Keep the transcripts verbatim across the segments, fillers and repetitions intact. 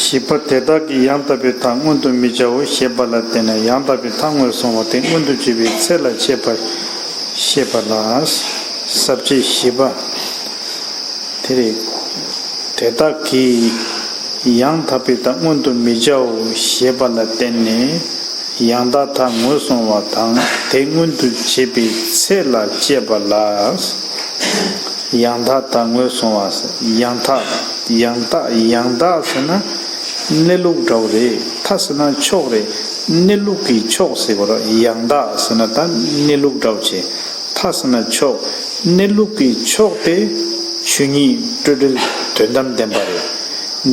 བཞི་པ། དེ་དག་གིས་ཡང་དག་པའི་མཐའ་མངོན་དུ་མི་བྱའོ་ཞེས་པ་ལ་བརྟེན་ནས་ཡང་དག་པའི་མཐའ་ངོས་བཟུང་བ་དེ་མངོན་དུ་བྱེད་པའི་ཚེ་ལ་བྱེད་པ་ཞེས་པ་ལ། ས་བཅད་བཞི་པ། དེ་རེད། དེ་དག་གིས་ཡང་དག་པའི་མཐའ་མངོན་དུ་མི་བྱའོ་ཞེས་པ་ལ་བརྟེན་ནས་ཡང་དག་མཐའ་ངོས་བཟུང་བ་དང་དེ་མངོན་དུ་བྱེད་པའི་ཚེ་ལ་བྱེད་པ་ལ། ཡང་དག་མཐའ་ངོས་བཟུང་བ། ཡང་དག་ཡང་དག་ཡང་དག་ཟེར་ན་གནས་ལུགས་འདྲ་བོ་རེད། མཐའ་ཟེར་ན་ཕྱོགས་རེད། གནས་ལུགས་ཀྱི་ཕྱོགས་ཟེར་བ་རེད། ཡང་དག་ཟེར་ན་ད་གནས་ལུགས་འདྲ་བོ་བྱས། མཐའ་ཟེར་ན་ཕྱོགས། གནས་ལུགས་ཀྱི་ཕྱོགས་དེ་ཆོས་ཉིད་སྤྲོས་བྲལ་དོན་དམ་བདེན་པ་རེད།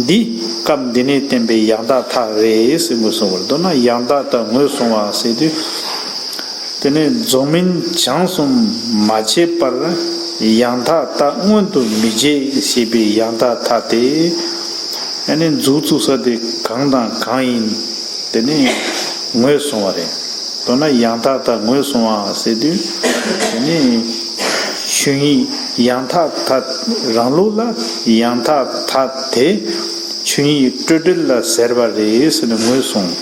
འདི་སྐབས་འདི་ནས་བསྟན་པའི་ཡང་དག་མཐའ་རེད་ཟེར་དགོས་སོང་བར། མདོར་ན་ཡང་དག་མཐའ་ངོས་བཟུང་བ་ཟེར་དུས། དེ་ནས་རྫོགས་སྨིན་སྦྱངས་གསུམ་མ་བྱས་པར་ཡང་དག་མཐའ་མངོན་དུ་མི་བྱེད་ཞེས་པའི་ཡང་དག་མཐའ་དེ། ཨ་ནི་མཛུབ་བཙུགས་ས་དེ་གང་དང་གང་ཡིན། དེ་ནས་ངོས་བཟུང་བ་རེད། མདོར་ན་ཡང་དག་མཐའ་ངོས་བཟུང་བ་ཟེར་དུས། དེ་ནས་ཆོས་ཉིད་ཡང་དག་མཐའ་རང་ལུགས་ལ་ཡང་དག་མཐའ་དེ་ཆོས་ཉིད་སྤྲོས་བྲལ་ལ་ཟེར་བ་རེད་ཟེར་ནས་ངོས་བཟུང་།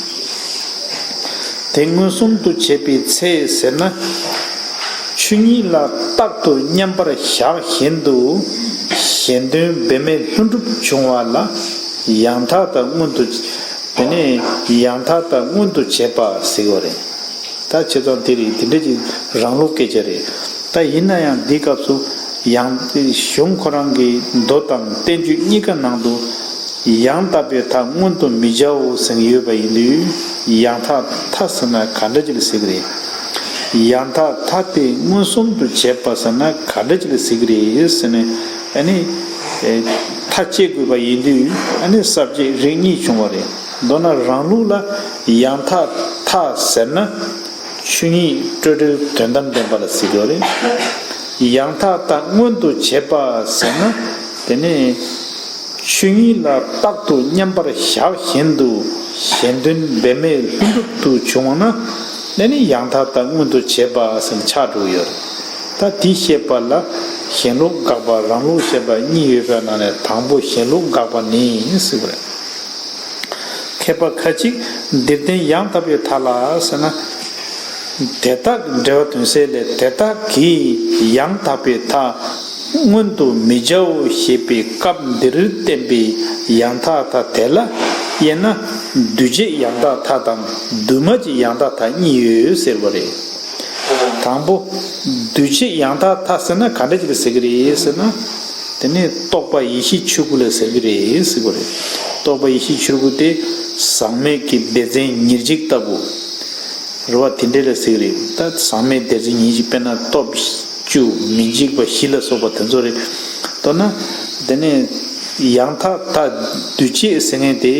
དེ་མངོན་སུམ་དུ་བྱེད་པའི་ཚེ་ཟེར་ན། ཆོས་ཉིད་ལ་རྟག་ཏུ་མཉམ་པར་བཞག་བཞིན་དུ་གཞན་དོན་འབད་མེད་ལྷུན་གྲུབ་འབྱུང་བ་ལ་ཡང་དག་མཐའ་མངོན་དུ། དེ་ནས་ཡང་དག་མཐའ་མངོན་དུ་བྱེད་པ་ཟེར་བ་རེད། ད་བྱས་ཙང་དེ་རེད། དེ་འདྲ་ཅིག་རང་ལུགས་སྐད་ཆ་རེད། ད་ཡིན་ན་ཡང་འདིའི་སྐབས་སུ་ཡང་གཞུང་ཁོ་རང་གི་མདོ་དང་བསྟན་བཅོས་གཉིས་ཀ་ནང་དུ། ཡང་དག་པའི་མཐའ་མངོན་དུ་མི་བྱའོ་ཟེར་ཡོད་པ་ཡིན་དུས། ཡང་དག་མཐའ་ཟེར་ན་ག་འདྲ་ཅིག་ལ་ཟེར་གི་རེད། ཡང་དག་མཐའ་དེ་མངོན་སུམ་དུ་བྱེད་པ་ཟེར་ན་ག་འདྲ་ཅིག་ལ་ཟེར་གི་རེད་ཟེར་ནས། ཨ་ནི། ཨེ། མཐའ་དཔྱད་དགོས་པ་ཡིན་དུས། ཨ་ནི་ས་བཅད་རིགས་གཉིས་བྱུང་བ་རེད། མདོར་ན་རང་ལུགས་ལ་ཡང་དག་མཐའ་ཟེར་ན། ཆོས་ཉིད་སྤྲོས་བྲལ་དོན་དམ་བདེན་པ་ལ་ཟེར་གྱི་ཡོད་རེད། ཡང་དག་མཐའ་མངོན་དུ་བྱེད་པ་ཟེར་ན། དེ་ནི་ཆོས་ཉིད་ལ་རྟག་ཏུ་མཉམ་པར་བཞག་བཞིན་དུ་གཞན་དོན་འབད་མེད་ལྷུན་གྲུབ་ཏུ་བྱུང་བ་ན། དེ་ནི་ཡང་དག་མཐའ་མངོན་དུ་བྱེད་པ་ཟེར་ཆགས་འགྲོ་གི་ཡོད་རེད། ད་དེ་བཤད་པ་ལ་གཞན་ལུགས་དགག་པ་རང་ལུགས་བཤད་པ་གཉིས་ཡོད་པའི་ནང་ནས་དང་པོ་གཞན་ལུགས་དགག་པ་ནི་ཟེར་བ་རེད། མཁས་པ་ཁ་ཅིག་འདིར་བསྟན་ཡང་དག་པའི་མཐའ་ལ་ཟེར་ན། དེ་དག་འགྲེལ་པ་དོན་གསལ་ལས། དེ་དག་གིས་ཡང་དག་པའི་མཐའ་མངོན་དུ་མི་བྱའོ་ཞེས་པའི་སྐབས་འདིར་བསྟན་པའི་ཡང་དག་མཐའ་དེ་ལ་དབྱེ་ན། འདུས་བྱས་ཡང་དག་མཐའ་དང་འདུས་མ་བྱས་ཡང་དག་མཐའ་གཉིས་ཡོད་ཟེར་བ་རེད། དང་པོ། འདུས་བྱས་ཡང་དག་མཐའ་ཟེར་ན་ག་འདྲ་ཅིག་ལ་ཟེར་གི་རེད་ཟེར་ན། དེ་ནི་རྟོག་པ་ཡེ་ཤེས་ཆོས་སྐུ་ལ་ཟེར་གི་རེད་ཟེར་གི་རེད། རྟོག་པ་ཡེ་ཤེས་ཆོས་སྐུ་དེ་ཟག་མེད་ཀྱི་སྡེ་ཚན་ཉེར་གཅིག་ལྟ་བུ། རེད་བ། དེ་འདྲ་ལ་ཟེར་གི་རེད། ད་ཟག་མེད་སྡེ་ཚན་ཉེར་གཅིག་དཔེར་ན་སྟོབས་བཅུ་མི་འཇིགས་པ་བཞི་ལ་སོགས་པ་དེ་ཚོ་རེད། མདོར་ན། དེ་ནི་ཡང་དག་མཐའ་འདུས་བྱས་ཟེར་མཁན་དེ།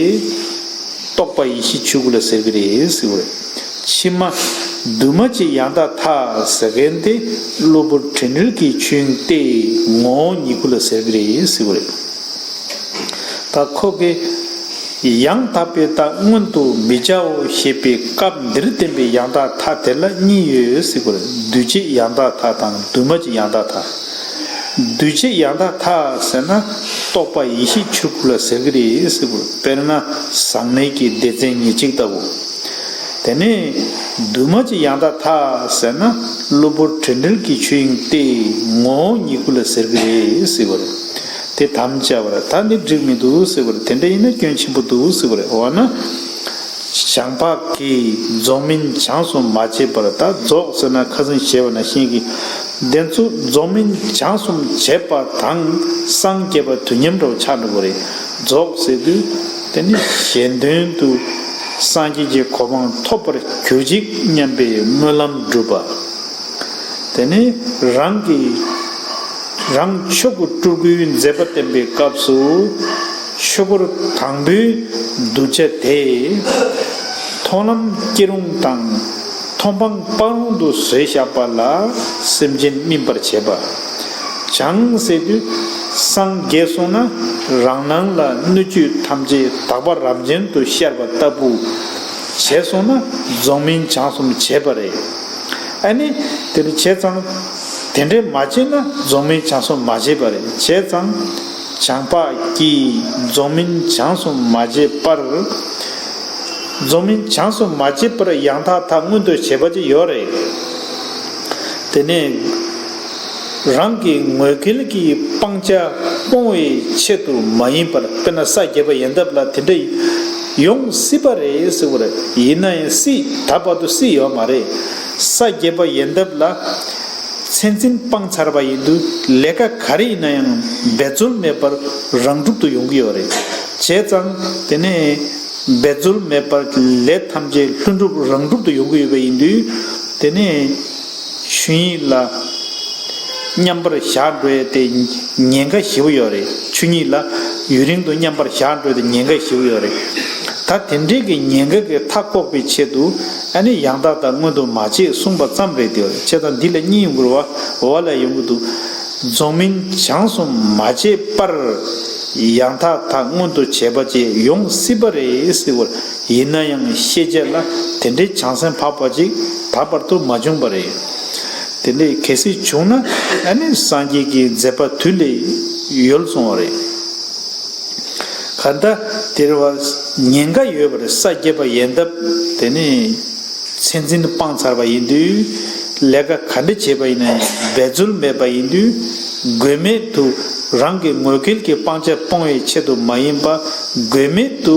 རྟོག་པ་ཡེ་ཤེས་ཆོས་སྐུ་ལ་ཟེར་གི་རེད་ཟེར་བ་རེད། ཕྱི་མ་འདུས་མ་བྱས་ཡང་དག་མཐའ་ཟེར་མཁན་དེ་གློ་བུར་དྲན་འབྲེལ་གྱི་ཆོས་དབྱིངས་ཏེ་ངོ་བོ་ཉིད་སྐུ་ལ་ཟེར་གི་རེད་ཟེར་བ་རེད། ད་ཁོ་གིས་ཡང་དག་པའི་མཐའ་མངོན་དུ་མི་བྱའོ་ཞེས་པའི་སྐབས་འདིར་བསྟན་པའི་ཡང་དག་མཐའ་དེ་ལ་གཉིས་ཡོད་ཟེར་བ་རེད། འདུས་བྱས་ཡང་དག་མཐའ་དང་འདུས་མ་བྱས་ཡང་དག་མཐའ། འདུས་བྱས་ཡང་དག་མཐའ་ཟེར་ན་རྟོག་པ་ཡེ་ཤེས་ཆོས་སྐུ་ལ་ཟེར་གི་རེད་ཟེར་བ། དཔེར་ན་ཟག་མེད་ཀྱི་སྡེ་ཚན་ཉེར་གཅིག་ལྟ་བུ། དེ་ནས་འདུས་མ་བྱས་ཡང་དག་མཐའ་ཟེར་ན་གློ་བུར་དྲན་འབྲེལ་གྱི་ཆོས་དབྱིངས་ཏེ་ངོ་བོ་ཉིད་སྐུ་ལ་ཟེར་གི་རེད་ཟེར་བ་རེད། དེ་དམ་བཅའ་བ་རེད། ད་འདི་འགྲིག་མི་འདུག་ཟེར་བ་རེད། དེ་འདྲ་ཡིན་ན་སྐྱོན་ཆེན་པོ་འདུག་ཟེར་བ་རེད། འོ་ན། སྦྱངས་པ་གིས་རྫོགས་སྨིན་སྦྱངས་གསུམ་མ་བྱས་པར། ད་རྫོགས་ཟེར་ན་ཁ་སང་བྱས་པ་ནང་བཞིན་གྱི། དེ་ཚོ་རྫོགས་སྨིན་སྦྱངས་གསུམ་བྱས་པ་དང་སངས་རྒྱས་པ་དུས་མཉམ་འདྲ་བོ་ཆགས་འགྲོ་གི་རེད། རྫོགས་ཟེར་དུས་དེ་ནི་གཞན་དོན་དུ་སངས་རྒྱས་ཀྱི་གོ་འཕང་ཐོབ་པར་གྱུར་ཅིག་སྙམ་པའི་སྨོན་ལམ་འགྲུབ་པ། དེ་ནི་རང་གི་རང་ཆོས་སྐུ་སྤྲུལ་སྐུའི་མཛད་པ་བསྟན་པའི་སྐབས་སུ། ཆོས་སྐོར་དང་པོའི་གདུལ་བྱ་དེ། མཐོང་ལམ་སྐྱེ་རུང་དང་མཐོང་སྤང་སྤང་རུང་དུ་བཟོས་བཞག་པ་ལ་སེམས་ཅན་སྨིན་པར་བྱེད་པ། སྦྱངས་ཟེར་དུས་སངས་རྒྱས་སོང་ན་རང་སྣང་ལ་སྣོད་བཅུད་ཐམས་ཅད་དག་པ་རབ་འབྱམས་སུ་ཤར་བ་ལྟ་བུ་བྱས་སོང་ན་རྫོགས་སྨིན་སྦྱངས་གསུམ་བྱས་པ་རེད། ཨ་ནི་དེ་འདྲ་བྱས་ཙང་། དེ་འདྲས་མ་བྱས་ན་རྫོགས་སྨིན་སྦྱངས་གསུམ་མ་བྱས་པ་རེད། བྱས་ཙང་ བྱང་འཕགས་ཀྱིས་རྫོགས་སྨིན་བྱང་སུ་མ་བྱས་པར། རྫོགས་སྨིན་བྱང་སུ་མ་བྱས་པར་ཡང་དག་མཐའ་མངོན་དུ་བྱས་པ་ཅིག་ཡོད་རེད། དེ་ནས་རང་གི་ངོས་འགལ་གྱི་སྤང་བྱ་སྤོང་བའི་ཆེད་དུ་མ་ཡིན་པར། དཔེར་ན་ས་བརྒྱད་པ་ཡལ་འདབ་ལ་དེ་འདྲ་ཡོང་སྲིད་པ་རེད་ཟེར་བ་རེད། ཡིན་ན་ཡང་སྲིད། ད་བར་དུ་སྲིད་ཡོད་མ་རེད། ས་བརྒྱད་པ་ཡལ་འདབ་ལ་མཚན་འཛིན་སྤངས་ཚར་བ་ཡིན་དུས། ལས་ཀ་ག་རེ་ཡིན་ན་ཡང་འབད་རྩོལ་མེད་པར་རང་གྲུབ་ཏུ་ཡོང་གི་ཡོད་རེད། བྱས་ཙང་དེ་ནས་འབད་རྩོལ་མེད་པར་ལས་ཐམས་ཅད་ལྷུན་གྲུབ་རང་གྲུབ་ཏུ་ཡོང་གི་ཡོད་པ་ཡིན་དུས། དེ་ནས་ཆོས་ཉིད་ལ་མཉམ་པར་བཞག་འགྲོ་ཡས་དེ་ཉེན་ཁ་ཞེ་པོ་ཡོད་རེད། ཆོས་ཉིད་ལ་ཡུན་རིང་དུ་མཉམ་པར་བཞག་འགྲོ་ཡས་དེ་ཉེན་ཁ་ཞེ་པོ་ཡོད་རེད། ད་དེ་འདྲའི་གི་ཉེན་ཁ་གི་མཐའ་འཁོབ་པའི་ཆེད་དུ། ཨ་ནི་ཡང་དག་མཐའ་མངོན་དུ་མ་བྱས་གསུངས་པ་ཙམ་རེད་དེ། བྱས་ཙང་འདི་ལ་གཉིས་ཡོང་གི་རེད་བ། འོག་ལ་ཡོང་གི་འདུག་རྫོགས་སྨིན་བྱང་སུ་མ་བྱས་པར། ཡང་དག་མཐའ་མངོན་དུ་བྱས་པ་ཅིག་ཡོང་སྲིད་པ་རེད་ཟེར་བ་རེད། ཡིན་ན་ཡང་ཤེས་བྱ་ལ་དེ་འདྲའི་བྱང་སེམས་འཕགས་པ་ཅིག་ད་བར་དུ་མ་བྱུང་བ་རེད། དེ་འདྲའི་གལ་སྲིད་བྱུང་ན། ཨ་ནི་སངས་རྒྱས་ཀྱི་མཛད་པ་དུས་ལས་ཡོལ་སོང་བ་རེད། གང་ལྟར་དེར་བ་ཉེན་ཁ་ཡོད་པ་རེད། ས་བརྒྱད་པ་ཡལ་འདབ་དེ་ནི་མཚན་འཛིན་སྤངས་ཚར་བ་ཡིན་དུས། ལས་ཀ་ག་འདྲ་བྱས་པ་ཡིན་ན་ཡང་འབད་རྩོལ་མེད་པ་ཡིན་དུས། དགོས་མེད་དུ་རང་གི་ངོས་འགལ་གྱི་སྤང་བྱ་སྤོང་བའི་ཆེད་དུ་མ་ཡིན་པ། དགོས་མེད་དུ་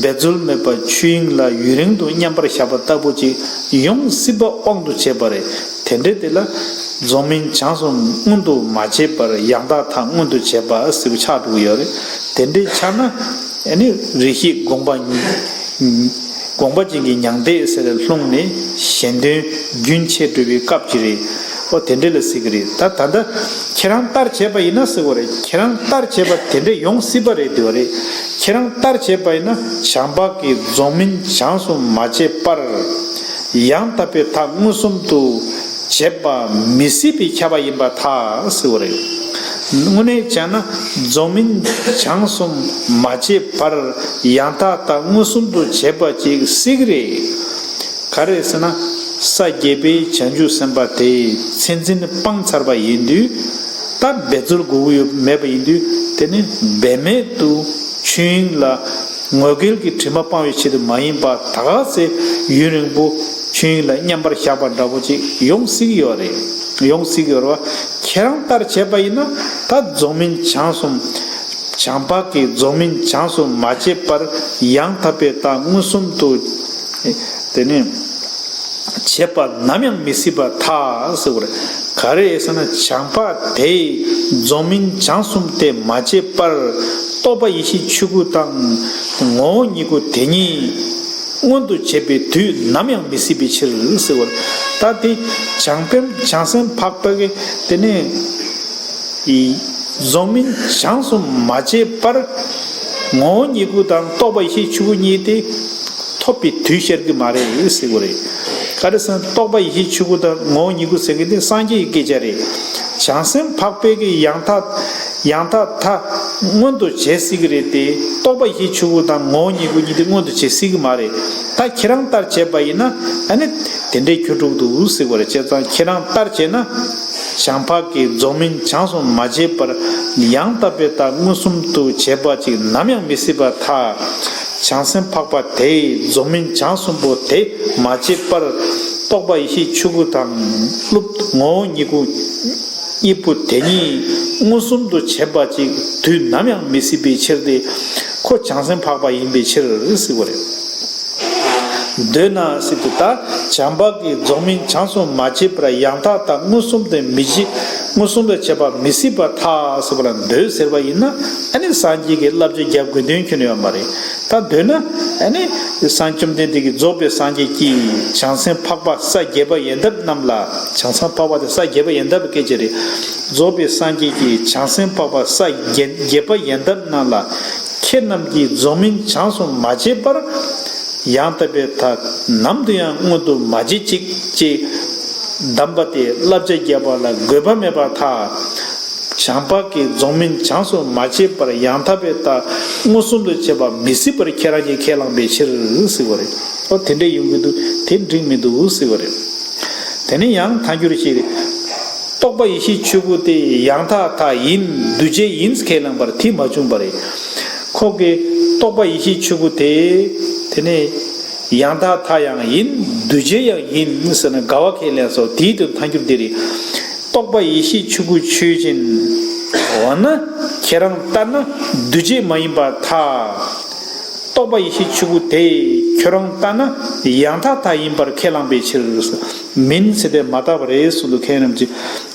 འབད་རྩོལ་མེད་པ་ཆོས་དབྱིངས་ལ་ཡུན་རིང་དུ་མཉམ་པར་བཞག་པ་ལྟ་བུ་ཅིག་ཡོང་སྲིད་པ་དབང་དུ་བྱས་པ་རེད། དེ་འདྲའི་དེ་ལ་རྫོགས་སྨིན་བྱང་སུ་མངོན་དུ་མ་བྱས་པར་ཡང་དག་མཐའ་མངོན་དུ་བྱས་པ་ཟེར་བ་ཆགས་འགྲོ་གི་ཡོད་རེད། དེ་འདྲའི་ཆགས་ན། ཨ་ནི་རེ་ཞིག་དགོངས་པ། དགོངས་པ་ཅན་གྱི་མྱང་འདས་ཟེར་ལ་ལྷུང་ནས་གཞན་དོན་རྒྱུན་ཆད་འགྲོ་བའི་སྐབས་ཅིག་རེད། ཨོ་དེ་འདྲ་ལ་ཟེར་གི་རེད། ད་ད་ལྟ་ཁྱེད་རང་ལྟར་བྱས་པ་ཡིན་ན་ཟེར་བ་རེད། ཁྱེད་རང་ལྟར་བྱས་པ་དེ་འདྲ་ཡོང་སྲིད་པ་རེད་དེ་བ་རེད། ཁྱེད་རང་ལྟར་བྱས་པ་ཡིན་ན་བྱང་འཕགས་ཀྱིས་རྫོགས་སྨིན་བྱང་སུ་མ་བྱས་པར། ཡང་དག་པའི་མཐའ་མངོན་སུམ་དུ་བྱེད་པ་མི་སྲིད་པའི་ཁྱབ་པ་ཡིན་པར་ཐལ་ཟེར་བ་རེད། དངོས་གནས་བྱས་ན་རྫོགས་སྨིན་བྱང་སུ་མ་བྱས་པར་ཡང་དག་མཐའ་མངོན་སུམ་དུ་བྱེད་པ་ཅིག་སྲིད་ཀྱི་རེད། ག་རེ་ཟེར་ན། ས་བརྒྱད་པའི་བྱང་ཆུབ་སེམས་དཔའ་དེས་མཚན་འཛིན་སྤངས་ཚར་བ་ཡིན་དུས། ད་འབད་རྩོལ་དགོས་ཀྱི་ཡོད་མེད་པ་ཡིན་དུས། དེ་ནི་འབད་མེད་དུ་ཆོས་དབྱིངས་ལ་ངོས་འགལ་གྱི་དྲི་མ་སྤང་བའི་ཆེད་དུ་མ་ཡིན་པ། ད་ག་ཚོད་ཡུན་རིང་པོ་ཆོས་དབྱིངས་ལ་མཉམ་པར་བཞག་པ་འདྲ་པོ་ཅིག་ཡོང་སྲིད་ཀྱི་ཡོད་རེད། ཡོང་སྲིད་ཀྱི་ཡོད་རེད་བ། ཁྱེད་རང་ལྟར་བྱས་པ་ཡིན་ན་ད་རྫོགས་སྨིན་བྱང་སུ། བྱང་འཕགས་ཀྱིས་རྫོགས་སྨིན་བྱང་སུ་མ་བྱས་པར་ཡང་དག་པའི་མཐའ་མངོན་སུམ་དུ། དེ་ནི། བྱེད་པ་ནམ་ཡང་མི་སྲིད་པར་ཐལ་ཟེར་བ་རེད། ག་རེ་ཟེར་ན་བྱང་འཕགས་དེས་རྫོགས་སྨིན་བྱང་སུ་དེ་མ་བྱས་པར། རྟོག་པ་ཡེ་ཤེས་ཆོས་སྐུ་དང་ངོ་བོ་ཉིད་སྐུ་དེ་ཉིད་མངོན་དུ་བྱེད་པའི་དུས་ནམ་ཡང་མི་སྲིད་པའི་ཕྱིར་ཟེར་བ་རེད། ད་དེ་བྱང་པན་བྱང་སེམས་འཕགས་པ་གིས་དེ་ནས། རྫོགས་སྨིན་བྱང་སུ་མ་བྱས་པར། ངོ་བོ་ཉིད་སྐུ་དང་རྟོག་པ་ཡེ་ཤེས་ཆོས་སྐུ་གཉིས་དེ་ཐོབ་པའི་དུས་ཤར་གྱི་མ་རེད་ཟེར་བ་རེད། ག་རེ་ཟེར་ན་རྟོག་པ་ཡེ་ཤེས་ཆོས་སྐུ་དང་ངོ་བོ་ཉིད་སྐུ་ཟེར་མཁན་དེ་སངས་རྒྱས་ཀྱི་སྐད་ཆ་རེད། བྱང་སེམས་འཕགས་པའི་གི་ཡང་དག་ཡང་དག་མཐའ་མངོན་དུ་བྱེད་སྲིད་ཀྱི་རེད་དེ། རྟོག་པ་ཡེ་ཤེས་ཆོས་སྐུ་དང་ངོ་བོ་ཉིད་སྐུ་གཉིས་དེ་མངོན་དུ་བྱེད་སྲིད་ཀྱི་མ་རེད། ད་ཁྱེད་རང་ལྟར་བྱས་པ་ཡིན་ན་ཨ་ནི་དེ་འདྲའི་ཁྱོད་དྲུག་འདུག་ཟེར་བ་རེད། བྱས་ཙང་ཁྱེད་རང་ལྟར་བྱས་ན། བྱང་འཕགས་ཀྱིས་རྫོགས་སྨིན་བྱང་སུ་མ་བྱས་པར་ཡང་དག་པའི་མཐའ་མངོན་སུམ་དུ་བྱེད་པ་ཅིག་ནམ་ཡང་མི་སྲིད་པར་ཐལ། བྱང་སེམས་འཕགས་པ་དེས་རྫོགས་སྨིན་བྱང་སུམ་པོ་དེ་མ་བྱས་པར། རྟོག་པ་ཡེ་ཤེས་ཆོས་སྐུ་དང་། ངོ་བོ་ཉིད་སྐུ་གཉིས་པོ་དེ་ཉིད་མངོན་སུམ་དུ་བྱེད་པ་ཅིག་དུས་ནམ་ཡང་མི་སྲིད་པའི་ཕྱིར་ཏེ། ཁོ་བྱང་སེམས་འཕགས་པ་ཡིན་པའི་ཕྱིར་ཟེར་བ་རེད། འདོད་ན་ཟེར་དུས་ད་བྱང་འཕགས་ཀྱིས་རྫོགས་སྨིན་བྱང་སུ་མ་བྱས་པར་ཡང་དག་མཐའ་མངོན་སུམ་དུ་མི་བྱེད། མངོན་སུམ་དུ་བྱེད་པ་མི་སྲིད་པར་ཐལ་ཟེར་བ་ལ་འདོད་ཟེར་བ་ཡིན་ན། ཨ་ནི་སངས་རྒྱས་ཀྱི་བསླབ་བྱ་རྒྱབ་དགོས་དོན་ཁྱོན་ནས་ཡོད་མ་རེད། ད་འདོད་ན་ཨ་ནི་སངས་བཅོམ་ལྡན་འདས་ཀྱིས་རྫོགས་པའི་སངས་རྒྱས་ཀྱིས་བྱང་སེམས་འཕགས་པ་ས་བརྒྱད་པ་ཡལ་འདབ་རྣམས་ལ། བྱང་སེམས་འཕགས་པ་དེ་ས་བརྒྱད་པ་ཡལ་འདབ་སྐད་ཆ་རེད། རྫོགས་པའི་སངས་རྒྱས་ཀྱིས་བྱང་སེམས་འཕགས་པ་ས་བརྒྱད་བརྒྱད་པ་ཡལ་འདབ་རྣམས་ལ། ཁྱེད་རྣམས་ཀྱིས་རྫོགས་སྨིན་བྱང་སུ་མ་བྱས་པར། ཡང་དག་པའི་མཐའ་ནམ་དུ་ཡང་མངོན་དུ་མ་བྱེད་ཅིག་ཅེས་གདམས་པ་དེ་བསླབ་བྱ་རྒྱབ་པ་ལ་དགོས་པ་མེད་པར་ཐལ། བྱང་འཕགས་ཀྱིས་རྫོགས་སྨིན་བྱང་སུ་མ་བྱས་པར་ཡང་དག་པའི་མཐའ་མངོན་སུམ་དུ་བྱེད་པ་མི་སྲིད་པར་ཁྱེད་རང་གིས་ཁས་བླངས་པའི་ཕྱིར་ཟེར་བ་རེད། ཨོ་དེ་འདྲ་ཡོང་གི་འདུག་དེ་འགྲིག་མི་འདུག་ཟེར་བ་རེད། དེ་ནས་ཡང་ཐལ་འགྱུར་ཞིག་རེད། རྟོག་པ་ཡེ་ཤེས་ཆོས་སྐུ་དེ་ཡང་དག་མཐའ་ཡིན། འདུས་བྱས་ཡིན་ཁས་བླངས་པར་དེ་མ་བྱུང་བ་རེད། ཁོ་གི་རྟོག་པ་ཡེ་ཤེས་ཆོས་སྐུ་དེ་དེ་ནས་ཡང་དག་མཐའ་ཡང་ཡིན། འདུས་བྱས་ཡང་ཡིན་ཟེར་ན་དགའ་བ་ཁས་ལེན་སོགས་དེའི་དོན་ཐལ་འགྱུར་འདི་རེད། རྟོག་པ་ཡེ་ཤེས་ཆོས་སྐུ་ཆོས་ཅན། འོ་ན་ཁྱེད་རང་ལྟར་ན་འདུས་བྱས་མ་ཡིན་པར་ཐལ། རྟོག་པ་ཡེ་ཤེས་ཆོས་སྐུ་དེ་ཁྱོད་རང་ལྟར་ན་ཡང་དག་མཐའ་ཡིན་པར་ཁས་བླངས་པའི་ཕྱིར། མིན་ཟེར་ཏེ་མ་བཏགས་པ་རེད་གསུངས་འདུག་མཁན་རྣམས་ཀྱིས་